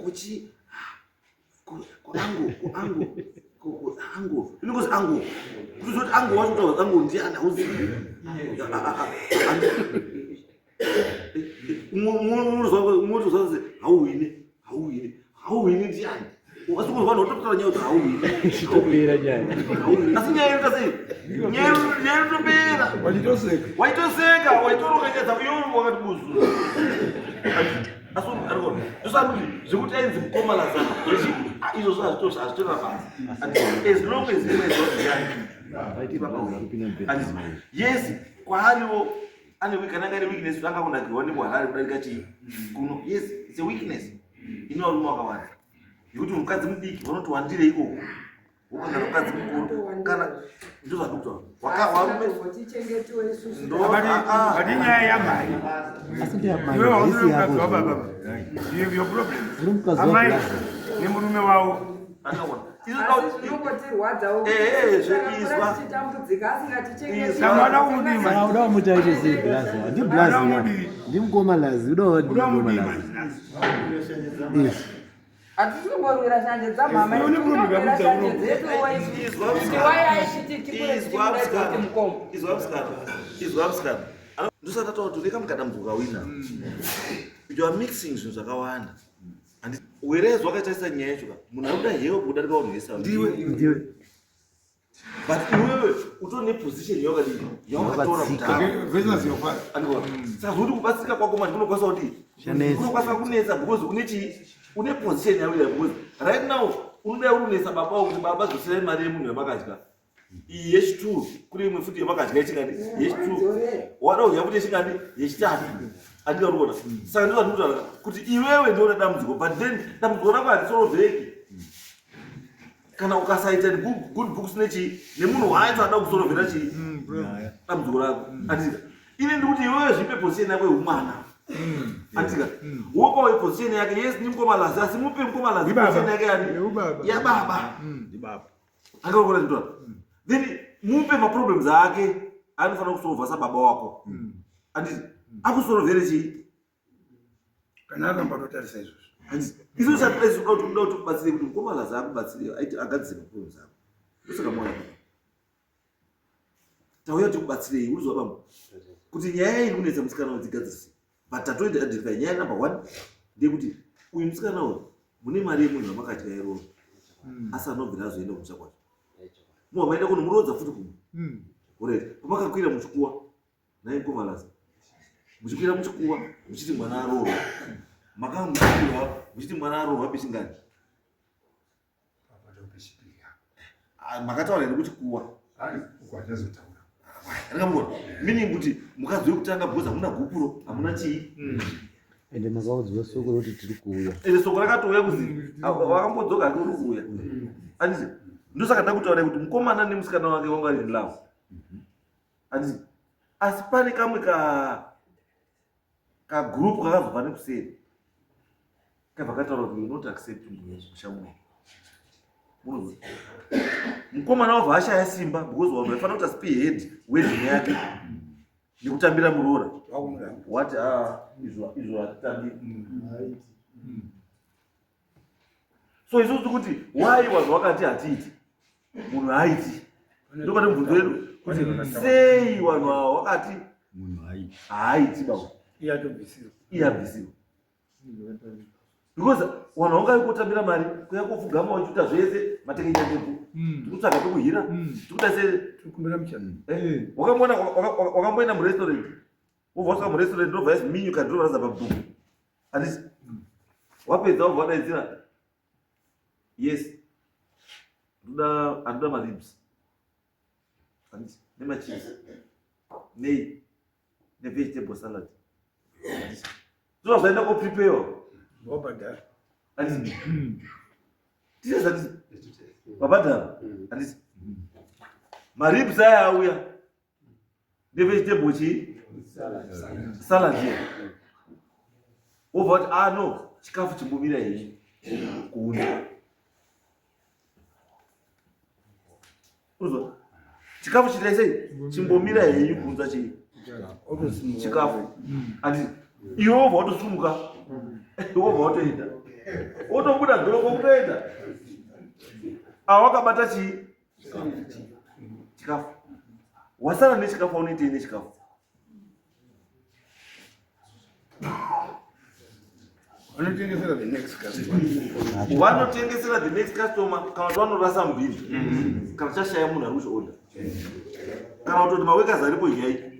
ko chi ko ko angu ko angu ko ko angu. Inongozi angu. Kutozoti angu wacho kutaura angu ndiani hauzivi. Unozwa kuti hauwini hauwini hauwini ndiani asi kuzwa vanhu vototaura nyaya kuti hauwini Chitopera nyaya. asi nyaya inoita sei nyaya inotopera Wachitoseka. waitoseka waitoroka nyaya dzako iwe wakati buzu asi arikona ndosati zvekuti ainzi mukoma Lazaro izvozvo hazvitorina basa as long as imwe yes kwaariwo ane kana anga ine weakness kuti anga kunakirwa nekuharare kudarika chii kuno. Yes, it's a weakness ine varume vakawanda yekuti mukadzi mudiki vanoti wandire ikoko wokangana mukadzi mukuru kana ndozvandikutaura varume Tichengetiwe isusu. But inyaya yamai. Asi ndeyamai, Iwe hausiri haisi mukadzi yako wababa. zve. You have your problem. Uri mukadzi Amai wablaza. nemurume wavo. Andikaona Asi zvinongotirwadzawo Izwa. tichitambudzika asingatichengeti. Saka vada kumudii Kana manje? uda kumuti aite sei blaza? Ndi blaza. Uda kumudii? Ndi mukoma Lazi, uda Uda ndi mukoma kumudii Lazi. manje? Izvi. Hatisi kumborwira shanje dzamama, Iwe une problem tinorwira yakudza shanje uno. dzedu Izwa kuti wai aichiti tikure tichimudaidza kuti mukoma. Izwa musikana, izwa musikana, ndosati ataura kuti reka mukadambudziko kawina. You are mixing zvinhu zvakawanda. Whereas wakatarisa nyaya yacho ka, munhu ari kuda help kudarika vanhu vese ava. Ndiwe. Ndiwe. But iwewe utori neposition yawakadii yawakatora Yawakatsika. kudhara. Versus your father. Andikaona saka zvokuti kubatsirika kwako manje kunokwanisa kuti Chanetsa. kunokwanisa kunetsa because une chii une position yawira because right now unoda uri kunetsa baba wako kuti baba dzoserai mari yemunhu yamakadya iyi yechitu kune imwe futi yamakadya yechingani yechitu wada kudya futi yechingani yechitatu andika uri kuona saka ndizvo ndikutaura kuti iwewe ndiwe une dambudziko but then dambudziko rako harisorovheki kana ukasaita good books nechii nemunhu wacho ada kusorovhera chii dambudziko rako andika ini ndikuti iwewe zvipe position yako yeumwana andika wopawo position yake yes ni mukoma Lazi asi mupe mukoma Lazi Ndibaba. position yake yani Yeubaba. yababa Ndibaba. andikakuona nditaura then mupe maproblems ake anofanira kusolva sababa wako anditi akusorovhere chii Kana aramba totarisa izvozvo. Handiti isu satidai kuda kuti kuda kuti kubatsire kuti mukoma Lazi akubatsire aite agadzire maproblems ako ndosaka mwana tauya tikubatsirei urizwa bambo kuti nyaya iri kunetsa musikana uyu dzigadzirise but tatoita identify nyaya number one ndeyekuti uyu musikana uyu mune mari yemunhu yamakadya iroro asi anobvira azoenda kumusha kwacho muwa maenda kunomurodza futi kumwe alright pamakakwira muchikuwa nai mukoma Lazi muchikwira muchikuwa muchiti mwana aroorwa makanga muchikwirwa muchiti mwana aroorwa pechingani. Apa ndopechipiri apa. Ah, makataura here kuti kuwa Hai, uko handazotaura. Angamona meaning kuti mukadzi wekutanga because hamuna gupuro hamuna chii. Ende makaudzwa soko roti tiri kuuya. Ende soko rakatouya kuzi wakambodzoka hake uri kuuya. Anditi ndosaka ndakutaura kuti mukomana nemusikana wake wanga vari in love. Anditi asi pane kamwe ka ka group kakazobva nekuseri kabva kataura kuti we not accept musha muno munozwa mukomana wabva ashaya simba because vanhu vaifanira kuita spearhead wedding yake nekutambira muroora wati ah, izvo izvo hatitambiri so isusu kuti why vanhu vakati hatiiti munhu haaiti ndopane mubvunzo wedu kuti sei vanhu ava wakati haaiti baba iye abvisirwa because vanhu vanga kotambira mari kuya kofugama vachiita zvese matekenyateku hmm. tikutsvaga pekuhira hmm. tikuita se eh, wakamboenda murestaurant wobva wasvika murestaurant ndobva yazi minyu kadroraza pabhuku handisi wapedza wobva wadaidzira yes ndoda andoda maribs handiti nemachips nei nevegetable salad handiti ndozva zvaenda kopreparewa wabhadhara handiti tizeza handiti wabhadhara handiti maribs aya auya nevegetable chii salad ye wobva kuti ah no chikafu chimbomira henyu kuunza uzwa chikafu chitai sei chimbomira henyu kuunza chii chikafu andi iwe wobva watosumuka wobva watoenda wotobuda dhoroko kutoenda awakabata chii chikafu wasara nechikafu aunoitei nechikafu vanotengesera the next customer vanotengesera the next customer kana kuti vanorasa mubhini mm. kana chashaya munhu ari kuchioda kana kutoti maworkers aripo inyai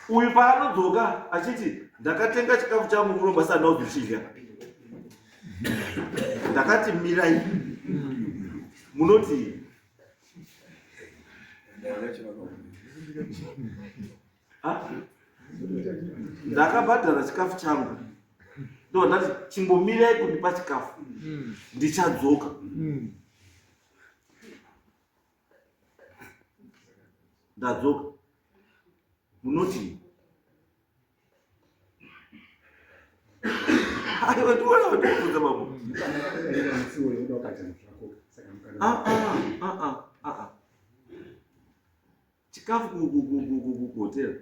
Uyu paanodzoka achiti ndakatenga chikafu changu kuromba sanda uzochidya. Ndakati mirai. Munoti ndakabhadhara chikafu changu ndo ndati chimbomirai kundipa chikafu ndichadzoka. Ndadzoka. Munoti aiwa ndiona ndikubvunza mambo. Ah ah ah ah ah. Chikafu kuhotera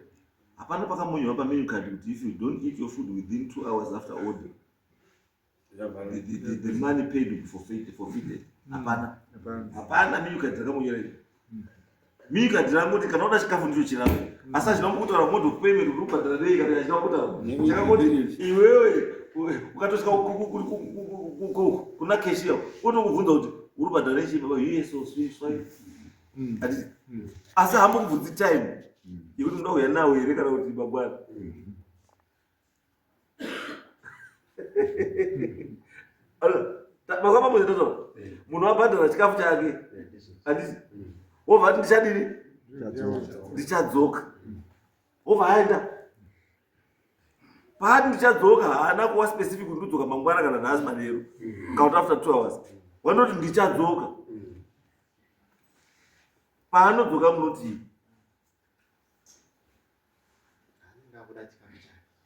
hapana pakamonyorwa pamenu card kuti if you don't eat your food within 2 hours after order the money paid will be forfeited forfeited hmm. hapana hapana menu card rakamonyora iri hmm. menu card rangoti kana uda chikafu ndicho chirako hmm. asi achina kutaura mode of payment uri kubhadhara nei kana achina kutaura chakangoti iwewe ukatosvika kuna cashier otokubvunza kuti uri kubhadhara nei chii baba us or swipe hatiti asi hambokubvunzi time yekuti unoda kuuya nawo here kana kuti mangwana makamba muzvitoto munhu wabhadhara chikafu chake handiti wobva ati ndichadini ndichadzoka wobva aenda paati ndichadzoka haana kuva specific kuti ndodzoka mangwana kana nhasi manheru kana kuti after 2 hours wandoti ndichadzoka paanodzoka munotii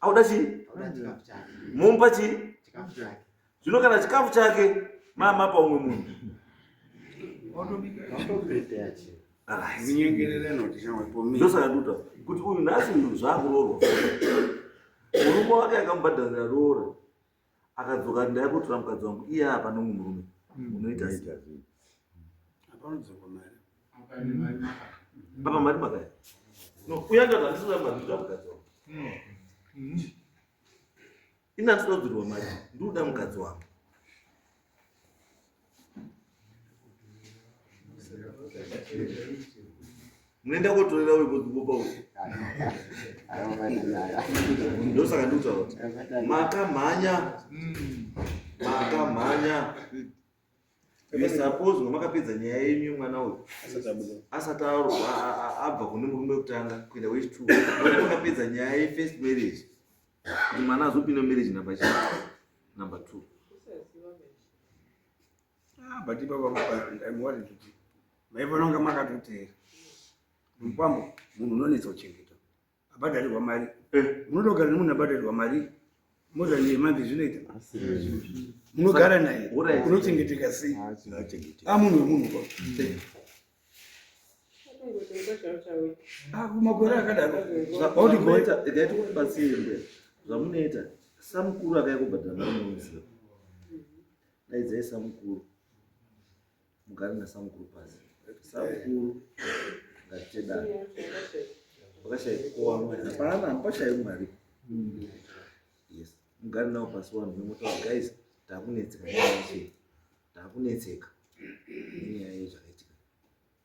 Auda chii? Mumpa chii? Zvino kana chikafu chake mama umwe munhu. Ndosaka nduta kuti uyu nhasi uyu zvaakuroorwa. Murume wake akamubhadharira roora akadzoka ndaya kutora mukadzi wangu iye apa nomwe murume unoita sei? Apa mari makaya. No, uya ndati handisi kuda mari ndikuda mukadzi wangu. Ini handisi kuda kudzorerwa mari, ndikuda mukadzi wangu. Munoenda kotorera uyu kopa uyu. Ndosaka ndikutaura kuti makamhanya makamhanya. You suppose nga makapedza nyaya yenyu yemwana uyu asati abva kune murume wekutanga kuenda wechi two makapedza nyaya yefirst marriage kuti mwana azopinda marriage number chii number two. Ah, but ipapa I'm worried kuti maifanira kunge makatoteera mukwambo munhu unonetsa kuchengeta abhadharirwa mari eh. munotogara nemunhu abhadharirwa mari more than a month zvinoita munogara naye unochengeteka sei a munhu wemunhu kwa ah, makore akadaro zvamunoita zvamunoita samukuru akaya kubhadhara mari munoziva daidzai samukuru mugare nasamukuru pasi samukuru ngatitedana pakashaikwa mwari hapana hapashayi mwari yes mugare nawo pasi wanhu memotaura guys takunetseka nenyaya takunetseka nenyaya yezvakaitika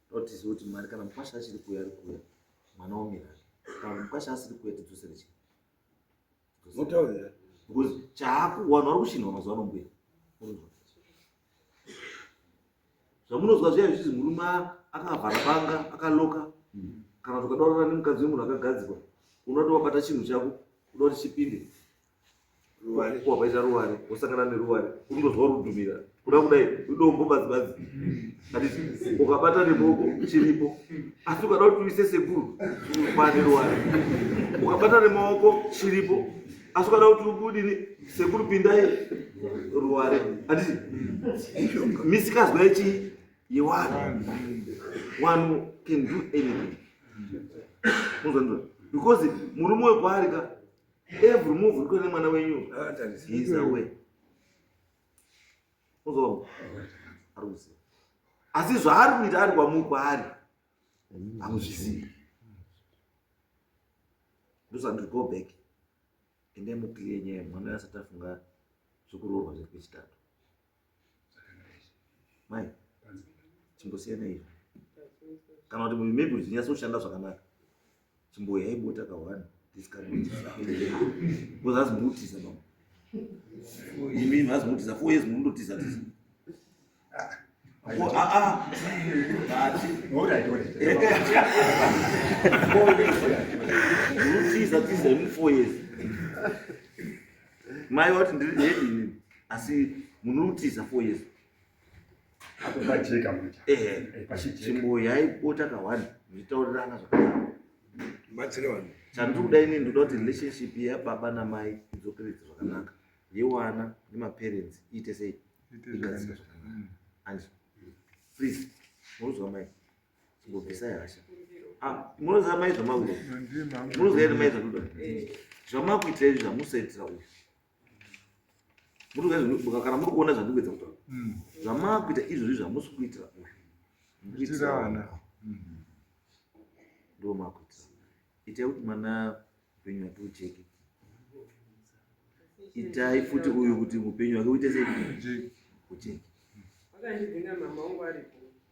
totiziva kuti mwari kana mukwasha achiri kuuya ari kuuya mwana womirari kana mukwasha asiri kuuya tidzosere chii motaurira because chaaku vanhu vari kushinhwa mazuva ano mbuya zvamunozwa zviya zvichizi murume akavhara banga akaloka kana kuti ukadaurana nemukadzi wemunhu akagadzikwa unoti wabata chinhu chako uda kuti chipinde wapaita ruware wosangana neruware unondozwa rudhumira kuda kudai idombo badzi badzi handiti ukabata nemaoko chiripo asi ukada kuti uise sekuru pane ruware ukabata nemaoko chiripo asi ukada kuti ubudini sekuru pindai ruware handiti misikazwa yechii yewanhu wanhu can do anything unozvanzwa because murume wekwaari ka every move uri kuenda nemwana wenyu he is aware unzwa ari kuziva asi zvaari kuita ari kwamu kwaari hamuzvizivi ndosandiri go back endai muclear nyaya mwana asati afunga zvekuroorwa zviri kwechitatu mai chimbosiyana izvo kana kuti maybe kuti zvinyatsoshanda zvakanaka chimboyai bota kahwani because hazi murikutiza baba imi hazi murikutiza four years murikutotiza tiza murikutiza tiza imi four years mai wati ndiri hedi inini asi munurikutiza four years Pajeka manje. Ehe. Chimboyai bota kahwani muchitaurirana zvakanaka. Batsire vanhu. Chandiri kuda ini ndoda kuti relationship yababa namai idzokeredze zvakanaka. Yewana nemaparents iite sei? Igadzike zvakanaka. And please munozwa mai chimbobvisai hasha. Ah, munoziva mai zvamakuita. Munoziva here mai zvakuda? Zvamakuitira izvi zvamusaitira uyu. Kana muri kuona zvandikuedza kutaura hmm. zvamakuita izvozvi zvamusi kuitira uyu mukuitira vana hmm. ndo makuitira itai kuti mwana upenyu hwake ucheke itai futi uyu kuti upenyu hwake uite sei ucheke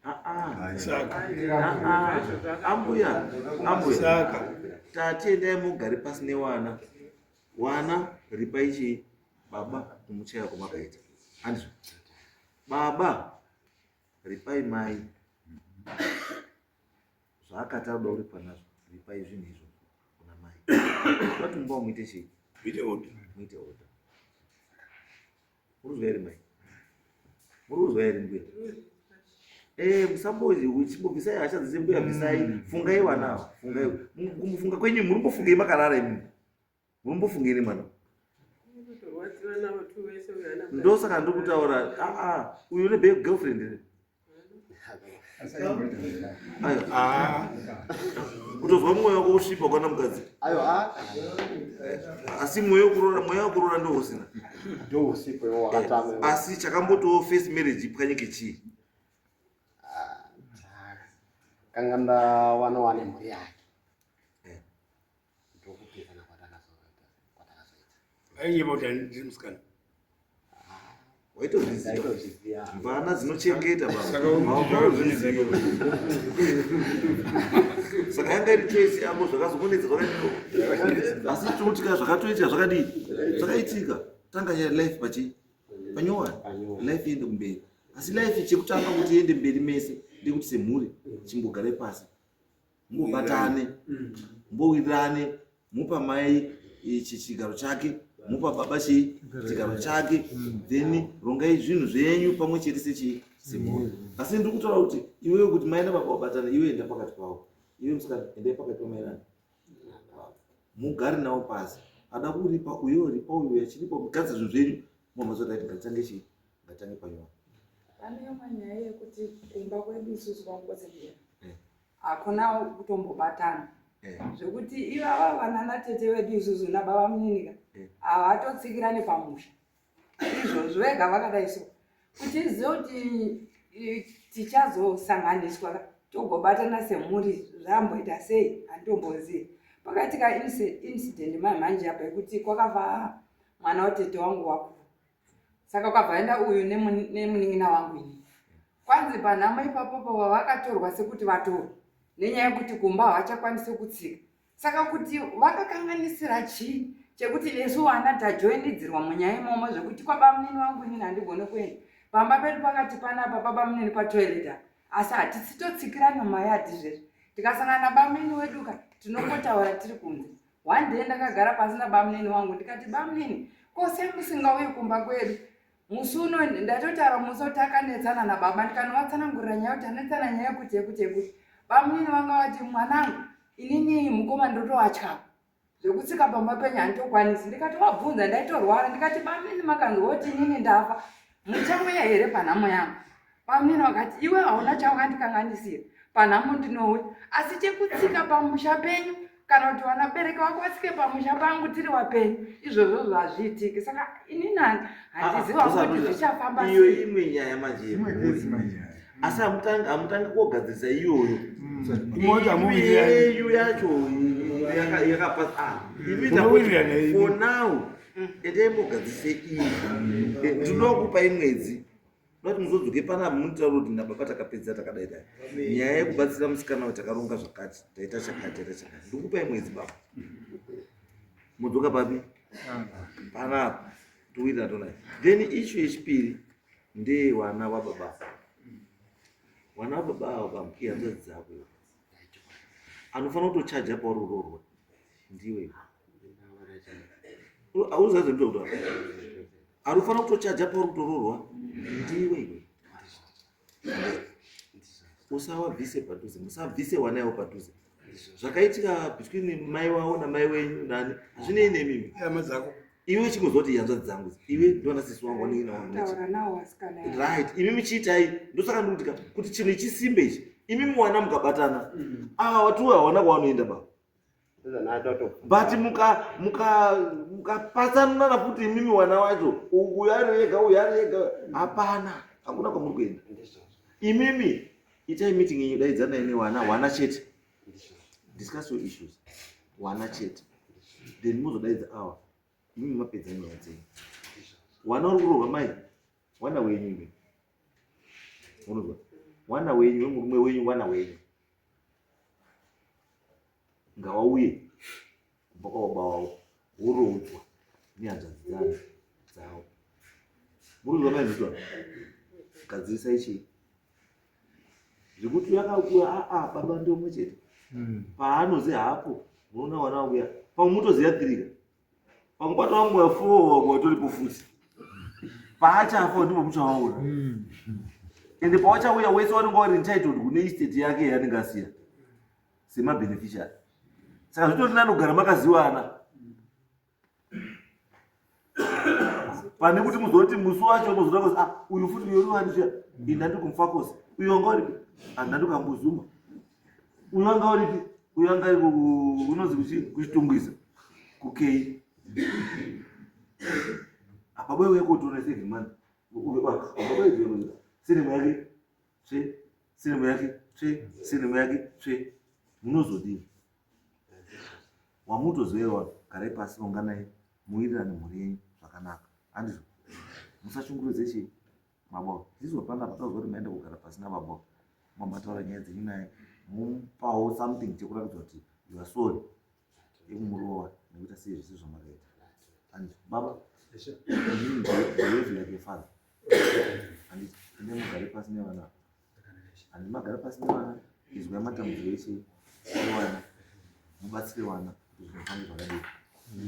ah, ah. Ah, ambuya ambuya tati endai mugare pasi newana Wana ripai chii baba kumuchaya kwamakaita handizvo baba ripai mai zvaakati anoda kuripa nazvo ripai zvinhu izvozvo kuna mai vati mumba muite chii muite order muite order muri kuzwa here mai muri kuzwa here mbuya eh musambozi chimbobvisai hasha dzese mbuya bvisai mm. fungai vana ava fungai kumufunga kwenyu muri mbofungei makarara imi muri mbofungei nemwana ndosaka ndiri kutaura aa ah, ah, uyu une girlfriend here kutozwa mwoyo wako usvipa kwana mukadzi asi mwoyo wekurora mweya wekurora ndousina asi chakambotiwo first marriage ipwanyike chii kanga ndawana wane mhuri yake eh. ndokupesana kwatakazoita ainyeba kuti ndiri musikana waitozviziva mvana dzinochengeta saka yanga iri choice yako zvakazokunetsa zvakadii asi tinotika zvakatoitika zvakadii zvakaitika tanga life pachi panyowani life iende kumberi Asi life chekutanga kuti iende mberi mese ndekuti semhuri chimbogarai pasi mumbobatane, mumbowirirane, mupa mai ichi chigaro chake, mupa baba chii chigaro chake, then rongai zvinhu zvenyu pamwe chete sechii semhuri. Asi ndiri kutaura kuti iwewe kuti mai nababa vabatane, iwe enda pakati pavo, iwe musikana endai pakati pamai nani mugare navo pasi, ada kuripa uyo ripa uyo, achiripa mugadzire zvinhu zvenyu, momazoti right, ngatitange chii, ngatitange panyowani. Pane imwe nyaya yekuti kumba kwedu isusu kwaMukotsanjera hakuna kutombobatana zvekuti ivava vana natete vedu isusu nababa muninika havatotsikirane pamusha izvozvo vega vakadai so kuti izive kuti tichazosanganiswa togobatana semhuri zvamboita sei handitombozivi. Pakaitika incident mai manje apa yekuti kwakafa mwana watete wangu wakuru, saka kwabva enda uyu nemunin'ina wangu ini, kwanzi panhamo ipapo pava vakatorwa sekuti vatorwa nenyaya yekuti kumba havachakwanisi kutsika. Saka kuti vakakanganisira chii chekuti nesu vana tajoinidzirwa munyaya imomo zvekuti kwabamunini wangu inini handigone kuenda pamba pedu pakati panapa pabamunini patoilet apa, asi hatisitotsikirani mumayadhi zvezvi. Tikasangana nabamunini wedu ka tinongotaura tiri kunze. One day ndakagara pasi nabamunini wangu ndikati, bamunini, ko sei musingauyi kumba kwedu? Musi uno ndatotaura musi kuti takanetsana nababa, ndikanovatsanangurira nyaya kuti tanetsana nyaya yekuti yekuti yekuti. Bamunini vanga vati, mwanangu, inini mukoma ndotovatyawo zvekutsika pamba penyu handitokwanisi. Ndikatovabvunza, ndaitorwara, ndikati, bamunini, makanzwa kuti inini ndafa, muchauya here panhamo yangu? Bamunini vakati, iwe hauna chawakandikanganisira, panhamo ndinouya, asi chekutsika pamusha penyu kana kuti vanabereki vako vatsike pamusha pangu tiri wapenyu, izvozvo zvazviitiki. Saka inini handiziva kuti zvichafamba iyo sei. Imwe nyaya manje yemhuri, asi hamutangi kogadzirisa iyoyo. Imwe wacho hamuwirirani. Yenyu yacho yakapa imi Munowirirana imi. For now endai mogadzirise iyi. Ndinoda kupai mwedzi noti muzodzoke panapa munotaura kuti nababa takapedza takadai dai nyaya yekubatsira musikana uyu, takaronga zvakati, taita chakati, taita chakati. Ndikupai mwedzi, baba, modzoka papi panapa towirirana tonai. Then issue yechipiri ndeye wana wababa. Wana wababa ava, baba, ihanzvadzi dzako iwe. Anofanira kutochaja pauri kuroorwa ndiwe. Auziva zvendinotaura? Anofanira kutochaja pauri kutoroorwa ndiwe iwe. Usawabvise padhuze, musabvise wana iwo padhuze. Zvakaitika between mai wavo namai wenyu nani hazvinei nemimi. Hama dzako. Iwe chingozoti hanzvadzi dzangu idzi. Iwe ndona sisi wangu wanini wangu. Taura nawo vasikana ava. Right, imi muchiitai, ndosaka ndikuti kuti chinhu ichisimbe ichi, imi muwana mukabatana, ava watuwe hawana kwavanoenda, baba. But mukapatsanurana futi imimi wana wacho, uyu ari ega, uyu ari ega, hapana, hakuna kwamuri kuenda. Imimi itai meeting yenyu, daidzanai newana, wana chete, discuss your issues, wana chete, then muzodaidza awa imimi mapedza nyaya dzenyu. Wana uri kurohwa mai, wana wenyu imi, unozwa, wana wenyu wemurume wenyu, wana wenyu ngawauye kubva kwababa wavo woroudzwa nehanzvadzi dzavo dzavo. Murikuzwa mai mutwa? Gadzirisai chii zvekuti yakauya aa baba ndomwe chete paanozi hapo munoona wana wauya pamwe mutoziva tirika pamwe patova fo wamwe watoripo futi paachafa ndipo muchavaona. Ende pawachauya wese wanenge wari entitled kune estate yake yaanenge asiya semabeneficiary. Saka zvitori nani kugara makaziwana pane kuti muzoti musi wacho muzoda kuzi, ah, uyu futi uyu uriwani zviya, ini ndandiri kuMufakose, uyu wanga uripi? Ah, ndandiri kuAmbuzuma. Uyu wanga uripi? Uyu wanga ari unonzi kuChitungwiza kukei. Baba iwe kotoona every month. Baba iwe sinema yake tsve, sinema yake tsve, sinema yake tsve, munozodini? Wamutozoewa, garai pasi, ronganai, muwirirane mhuri yenyu zvakanaka, handizvo? Musashungurudze chii baba. Zizwa panapa tazwa kuti maenda kugara pasi nababa, mamataura nyaya dzenyu naye, mumupawo something chekuratidza kuti you are sorry yekumurova nekuita sei zvese zvamakaita. And baba, inini behave like a father. Handiti ine mugare pasi nevana. Handi magara pasi nevana, izwai matambudziko eshe evana, mubatsire vana kuti zvinofambe zvakadii.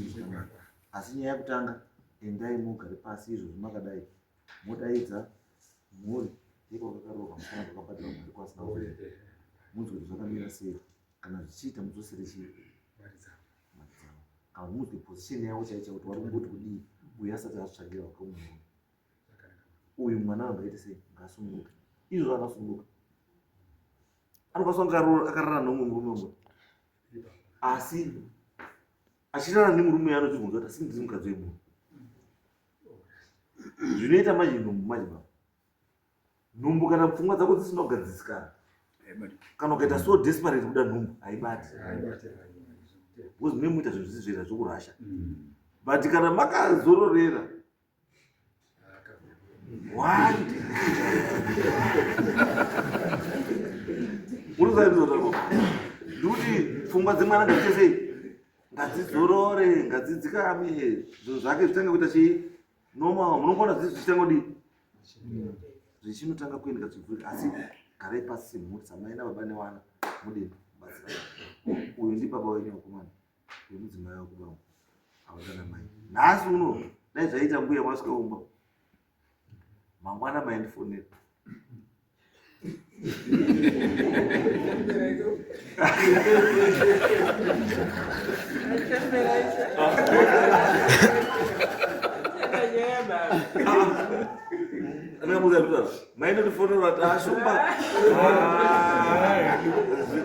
Zvakanaka. Asi nyaya yekutanga, endai mugare pasi izvozvi makadai, modaidza mhuri yekwakakaroorwa musikana kwakabhadharwa mari kwasina kuenda. Munzwe kuti zvakamira sei, kana zvichiita mudzosere chii? Mari dzavo. Kana munzwe position yavo chaiyo chaiyo kuti vari kumboti kudii, uyu asati azvitsvagira wake murume. Uyu mwana angaite sei? Ngaasununguke. Izvozvo akasununguka. Anokwanisa kunge akarara neumwe murume umwe. Asi achirara nemurume anochibvunza kuti asi ndiri mukadzi wemunhu. Zvinoita manje nhumbu manje baba. Nhumbu kana pfungwa dzako dzisina kugadzisikana. Kana ukaita so desperate kuda nhumbu haibati. Because mune muita zvinhu zvisizvo zvokurasha. But kana makazororera Wandi. Ndikuti pfungwa dzemwana ngadziite sei? Ngadzidzorore, ngadzidzikame, zvinhu zvake zvitange kuita chii? Normal. Munongoona zvisi zvichitanga kudii? Zvichinotanga kuendeka zvivhurika asi garai pasi semhuri samai nababa nevana mudini mubatsirane. Uyu ndibaba wenyu vakomana. Wemudzimai wako baba havakana mai nhasi uno dai zvaita mbuya masvika kumba mangwana maindifonera Maindondifonera kuti ashumba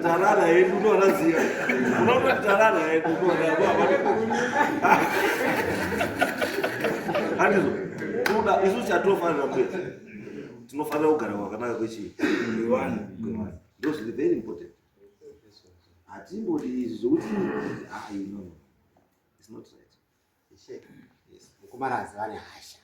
tarara hedu unoraziva unototi tarara hedu handizvo kuda isu chatofanira mbuya tinofanira kugara kwakanaka kwechii kwevanhu ndo zviri very important hatimbodi izvi zvokuti ah, no, no. It's not right. Ishe, mukomana aziva nehasha.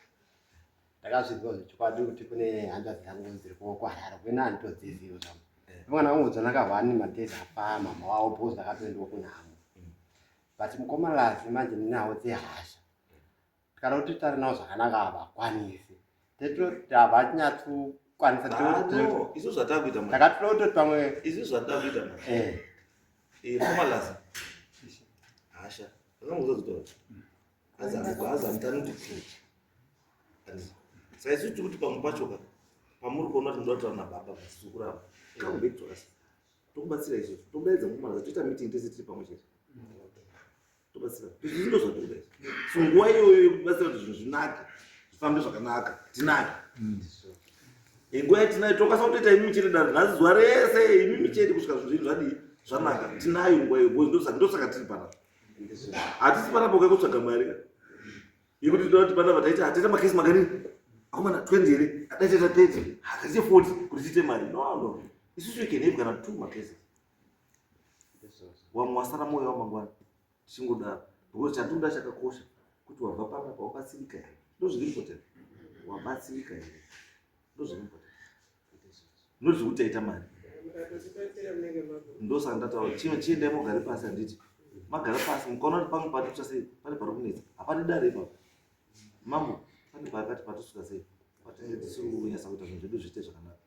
Ndakazvinzwa zvechokwadi kuti kune hanzvadzi dzangu dziri kuHarare, kwena handitodzizivo zvangu. Mwana wangu dzanaka one madays afa mama wavo because ndakatoendawo kunhamo. But mukoma Lazi manje ndinawo dzehasha. Kana kuti tari nawo zvakanaka havakwanisi. Tetoti havanyatsokwanisa isu zvatakuita takatoda kutoti pamwe isu zvatakuita manje. Eh. Mukoma Lazi. Hasha. Saka isu tiri kuti pamwe pacho ka pamuri kuona kuti munoda kutaura nababa vazukuru ava come back to us tokubatsira isusu tokudaidza mukomana toita meeting tese tiri pamwe chete tobatsira izvi ndo zvatiri kuda isu so nguva iyoyo yekubatsira kuti zvinhu zvinake zvifambe zvakanaka tinayo nguva yatinayo tokwanisa kutoita imimi chete dare nhasi zuva rese imimi chete kusvika zvinhu zvenyu zvadii zvanaka tinayo nguva iyo because ndosaka tiri panapa hatisi panapa ukai kutsvaga mari ka yekuti toda kuti panapa taita hataita makesi makani akomana 20 here adai taita 30 hatiite 40 kuti tiite mari no no isusu we can have kana two macases wamwe wasara moyo wamangwana tichingodaro because chatinoda chakakosha kuti wabva panapa wabatsirika here ndozviri important wabatsirika here ndozviri important ndozvekuti taita mari ndosaka ndataura chimwe chiendai mogare pasi handiti magara pasi mukaona kuti pamwe patosvika sei pane pari kunetsa hapane dare ipapo mambo pane paakati patosvika sei patinge tisiri kunyatsa kuita zvinhu zvedu zviite zvakanaka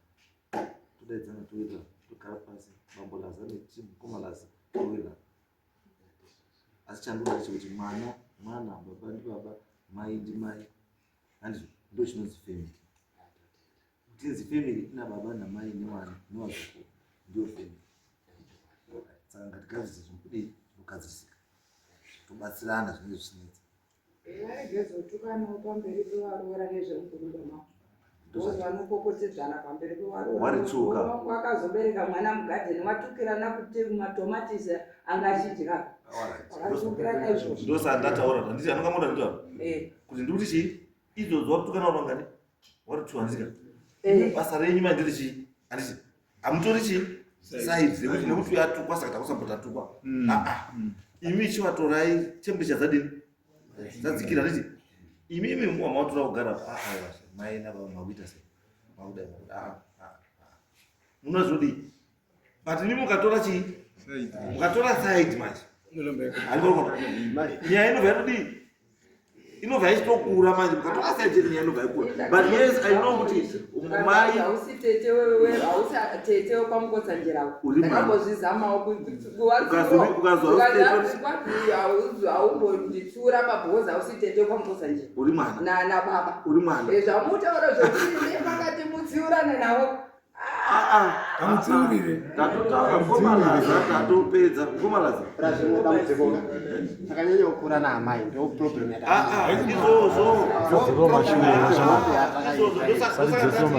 todaidzana towirirana togara pasi bambo laza netimu mukoma laza towirirana asi chandoda chekuti mwana mwana baba ndibaba mai ndimai handizvo ndo chinonzi family tinzi family ina baba namai nevana nevazukuru ndiyo family saka ngatigadzirise zvinhu kudii zvogadzirisika tobatsirana zvinenge zvichinetsa Varegezotukanawo pamberi pevaroora nezvemugurugwa mavo. Because vanopopotedzana pamberi pevaroora. Wakazobereka mwana mugadheni watukirana kuti matomatisi anga achidya. Vakatukirana izvozvo. Ndosaka ndataura handiti anonga moda nditaura. Eh. Kuti ndikuti chii? Izvozvo wakutukana vangani? Wari tuhandika. Eh. Basa renyu mandiri chii? Handiti hamutori chii? Size nekuti nekuti uyatukwa saka takusapota atukwa. Ah ah. Imi chivatorai temperature dzadini? Dzadzikira handiti? Imi imi muwa makutora kugara ah ah mai nababa makuita sei? Makudai makuda ah ah. ah. Munozodii? But imi mukatora chii? Mukatora side manje. Handiti nyaya inobva yatodii? Inobva ichitokura manje mukatora side chete nyaya inobva yakura. But yes, I know kuti mai hausi tete wewe, hausi tete wekwamukotsanjera. Uri mwana. Ndakambozvizamawo. Ukazwa Ukazwa haumbonditsura pabhozi, hausi tete wekwamukotsanjera. Uri mwana. Na nababa. Uri mwana. Zvamutaura zvekuti nepakati mutsiurane navo. Kamutsiurire. Tatotaura mkomalaza, tatopedza mkomalaza. Zvimwe dambudziko takanyanya kukura naamai, ndo problem. Ah, ah, izvozvo. Dzosero mashure.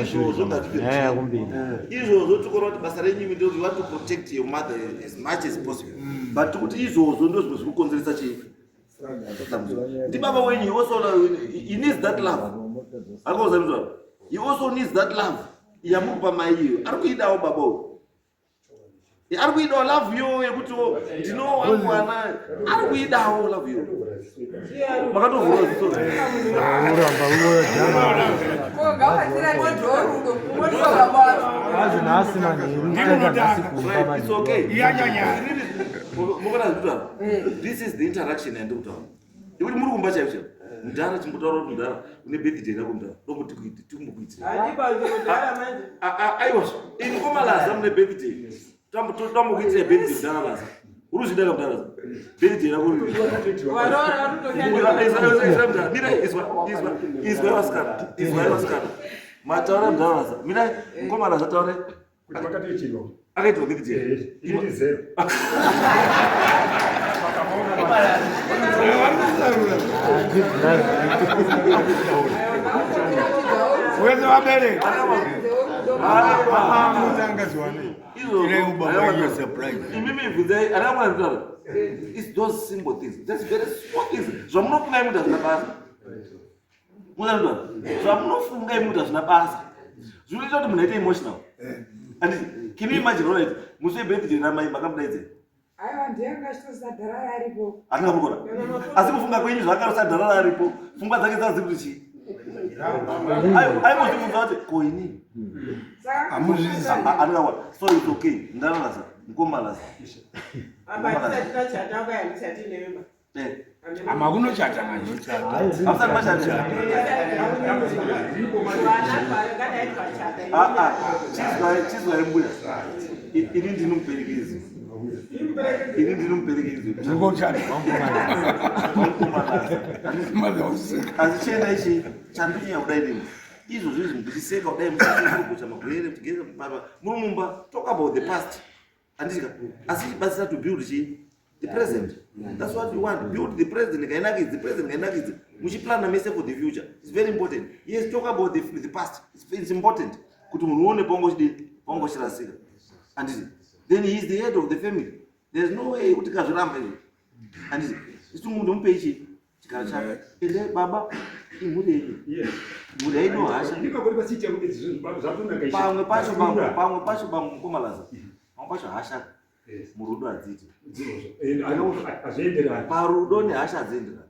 Izvozvo. Mashure nyaya yakumberi. Izvozvo tikuona kuti basa renyu imi ndo you want to protect your mother as much as possible, but tikuti izvozvo ndo zvimwe zviri kukonzeresa chii? Dambudziko. Ndibaba wenyu. He also he needs that love. Arikuuzamizwa, he also needs that love yamuri kupa mai iyo. Ari kuidawo baba uyu, ari kuidawo love iyo yekutiwo ndino wangu mwana, ari kuidawo love iyo. Makatovhura ziso. Uramba uyo jama. Ko ngavatiratidzwo rudo kungotora baba. Azi nhasi manheru taenda nhasi kumba. Right, it's okay. Iyanyanya. Mukona zvekutaura. This is the interaction yandiri kutaura. Yekuti muri kumba chaiko chaiko. Mudhara, chimbotaura kuti mudhara une birthday rako, mudhara. Ndokuti tikumbokuitira. Handipanzi mudhara manje. Aiwa, ini komalaza mune birthday. Tambokuitira birthday, mudhara Laza. Uri kuzvida ka, mudhara Laza? Birthday rako riri. Varoora Izwa, mudhara. Mira, izwa, izwa. Izwa vasikana. Izwa vasikana. Mataura, mudhara Laza. Mira, ngoma Laza taura. Kuti makatoitirwa. Akaitirwa birthday. Inoti zero. Wese vabereki. Mutangaziwane. Imimi bvunzai anakamwana kutaura. It's those simple things, that's very small things zvamunofunga imuti hazvina basa. Munoona zvamunofunga imuti hazvina basa zvinoita kuti munhu aite emotional. Anditi can you imagine, alright, musi webirthday ramai makamudaidzei? Aiwa, ndiye angachitosadharara aripo. Hatingamukona, asi kufunga kwenyu zvakarosadharara aripo, pfungwa dzake dzaziri kuti chii? Aimbozvibvunza kuti ko inini Saka andikawana. So it's okay, ndararasa mukomalaza. Apa tisati tachata, kwai handichati newe. Hamakunochata manje. Hamusati machata. Vana twachata. Ah, ah, chizwai, chizwai mbuya. Ini ndini muperekedzi, ini ndini muperekedzi. Ndikochata. Wamukomalaza. Mazauseka. Asi chienda ichi chandonyanya kudai nini izvozvo izvi, muchiseka kudai, muchigocha magwere, muchigeza baba muri mumba, talk about the past, handitika? Asi chibatsira to build chi the present. That's what you want, build the present ngainakidze, the present ngainakidze, muchiplana mese for the future. It's very important. Yes, talk about the past. It's important kuti munhu uone paungochidii, paungochirasika, handiti? Then he is the head of the family. There's no way kuti kazviramba izvo, handiti? Isungu ichi chigaro chake. Ende baba imhuri yenyu, mhuri haino hasha. Ndikakoti pasiita kuti zvatonaka. Pamwe pacho bambo, pamwe pacho bambo mukomalaza, pamwe pacho hasha murudo hadziiti. Hazvienderani. Parudo nehasha hadzienderani.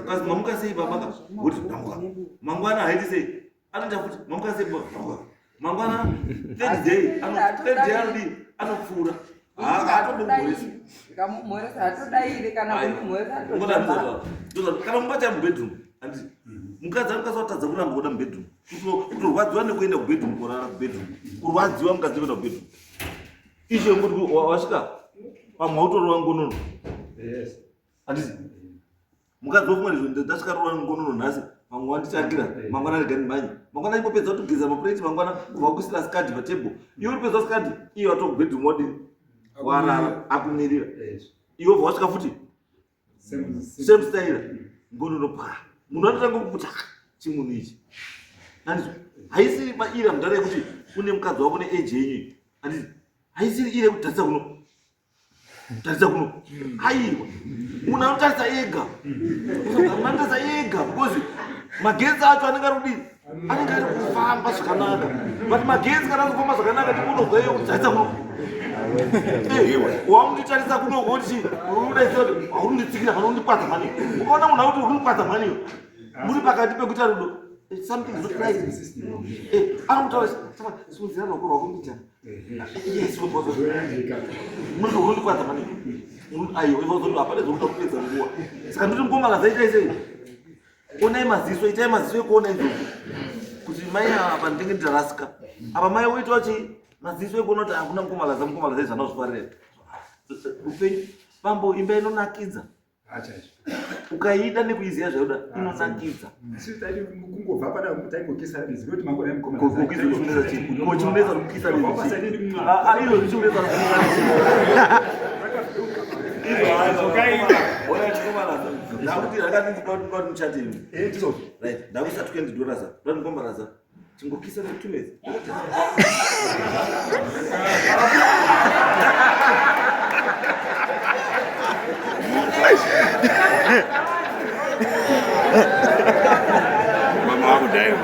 Kazi mamuka sei baba ka, kuti ndamuka mangwana, haiti sei, anoita futi mamuka sei baba, ndamuka mangwana. Third day third day anodii? Anopfuura, haatombomhoresi. Ndikamumhoresa hatodairi, kana kumumhoresa hatojamba. Kana mumba chai mubedroom, handiti mukadzi anokwanisa kutadza kuramba kuda mubedroom, kutorwadziwa nekuenda kubedroom, kurara kubedroom, kurwadziwa mukadzi nekuenda kubedroom. Izvo ngoti wasvika pamwe wautorova ngonono, handiti? Mukadzi wofunga izvo, ndasvika rova ngonono nhasi, pamwe wanditangira mangwana, rega ndimhanye mangwana, ingopedza kutogeza mapureti mangwana, kubva kuisira skadi patable, iwe uripedza skadi, iye wato kubedroom, wadini, warara, akumirira iwe, bva wasvika futi same style, ngonono pa. Munhu anotanga kukuti, "Ah, chimunhu ichi." Handizvo? Haisi maira mudhara yekuti une mukadzi wako neage yenyu, handiti? Haisiri ire yekuti tarisa kuno, tarisa kuno. Aiwa, munhu anotarisa ega, munhu anotarisa ega, because magetsi acho anenge ari kudini? Anenge ari kufamba zvakanaka. But magetsi kana ari kufamba zvakanaka, ndikunobva iyo kuti tarisa kuno, waunditarisa kuno, kuti udaisira kuti haurunditsikira kana undikwadza mani. Ukaona munhu akuti urundikwadza mani muri pakati pekuita rudo, something is not right. Arikutaura, simudzira ruoko rwako mbijana. Yes, munhu urundikwadza mani. Aiwa, izvozvo hapana zvokuda kupedza nguva. Saka ndoti mukoma kazaita sei? Onai maziso, itai maziso ekuona izvozvo. Kuti mai apa ndinenge ndarasika. Apa mai woitawo chii? Maziso ekuona kuti hakuna mukoma laza, mukoma laza izvi anozvifarira. Upenyu bambo imba inonakidza. Ukaida nekuiziva zvayoda inonakidza. Kungobva pada taingokisa bedzi nekuti mangwana mukoma. Kokisa chii? Kochimunetsa kukisa bedzi. Ah, ah, izvo zvichimunetsa kukisa bedzi. Ndakuti rakati ndinoda muchate imi. Eh, ndizvo. Right, ndakuisa 20 dollars. Ndoda mukomba Chingokisa netumedzi. Mama wakudaiwa.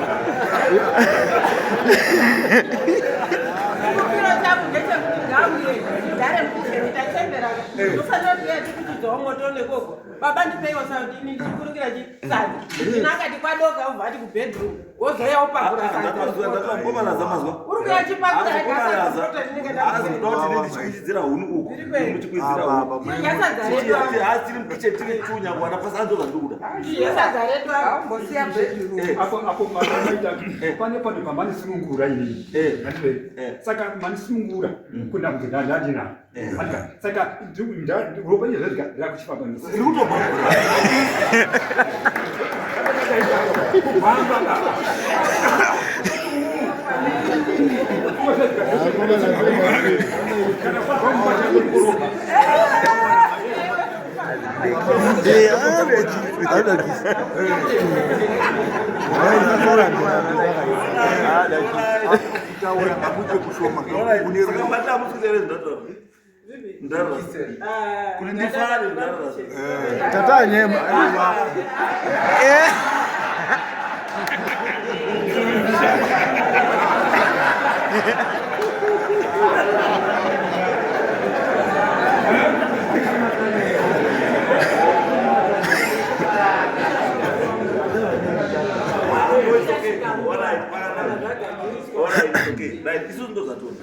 Chikumbiro changu ngechekuti ngauye ndigare mukicheni tachembera. Tofanira kuti tikuchidzawo moto nekoko. Baba ndipeiwo sadza ini ndichikurukira chi sadza. Zvino akati kwadoka obva ati kubedroom. Wozouya wopakura sadza. Ndakangomalaza mazwa. Uri kuya chipakura sadza toto rinenge Asi kuda kuti ndini ndichikwichidzira huni uku. Muchikwidzira huni. Idya sadza redu. Asi tiri mukicheni tiri tunya kuwana pasi anzo zvandiri kuda. Idya sadza redu. Haumbosiya bedroom. Apo apo pamaita pane pane pamanisunungura inini. Handizvo? Saka manisunungura kuna kuti ndandina. Saka ropa izvezvi rakuchifamba. Riri kutobva. Kutaura ngakuite kushoma. Saka mabata amusikisa here zvindataura? Ndarasa. Kuti ndifare ndarasa. Tata nyema. Isusu ndozvatona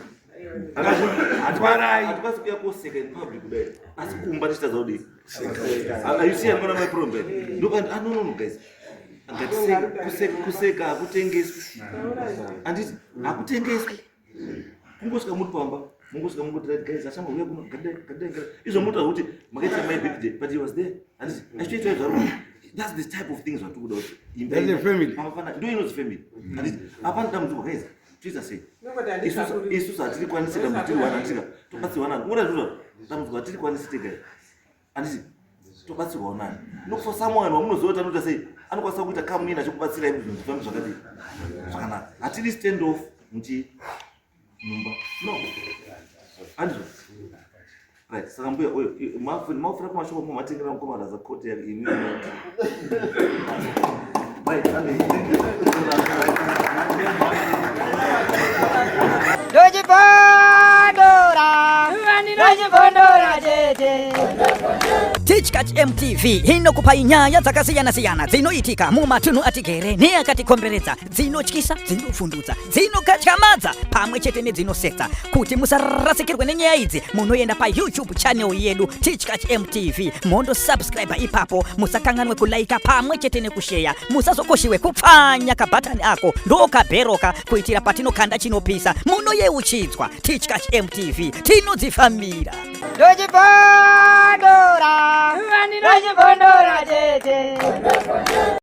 hatikwanisi kuuya koseka in public kudai asi kumba tichitadza kudii you see I'm gonna my problem ndopa ah no no no guys ngatiseke kuseka hakutengeswi handiti hakutengeswi kungosvika muri pamba mungosvika mungoti right guys achangouya kuno gadai gadai gadai izvo motaura kuti makaitira my birthday but he was there handiti achitoitwa zvaro that's the type of things zvatiri kuda kuti imba That's a family. Hapana, ndo inonzi family handiti hapana dambudziko guys toita sei Nongoti handisakuri. isusu hatirikwanisi dambudziko tiri wana handiti tobatsirwa nani uona zvizvo dambudziko hatirikwanisi tega handiti tobatsirwawo nani look for someone wamunoziva kuti anoita sei anokwanisa kuita kamwina achikubatsirai kuti zvinhu zvifambe zvakadii zvakanaka hatidi stand off muchi mumba no handizvo right saka mbuya uyo maufira kumashoko mumatengera mukoma raza koti yake imi right Ndochibondora, ndochibondora chete. Tichkach MTV inokupai nyaya dzakasiyana-siyana dzinoitika mumatunhu atigere neakatikomberedza, dzinotyisa, dzinovhundutsa, dzinokatyamadza pamwe chete nedzinosetsa. Kuti musarasikirwe nenyaya idzi, munoenda paYouTube channel yedu Tichkach MTV, mondosubscribe ipapo, musakanganwe kulaika pamwe chete nekusheya, musazokoshiwe kupfanya kabhatani ako ndokabheroka kuitira patinokanda chinopisa munoyeuchidzwa. Tichkach MTV tinodzifambira. Ndochibondora, ndochibondora chete.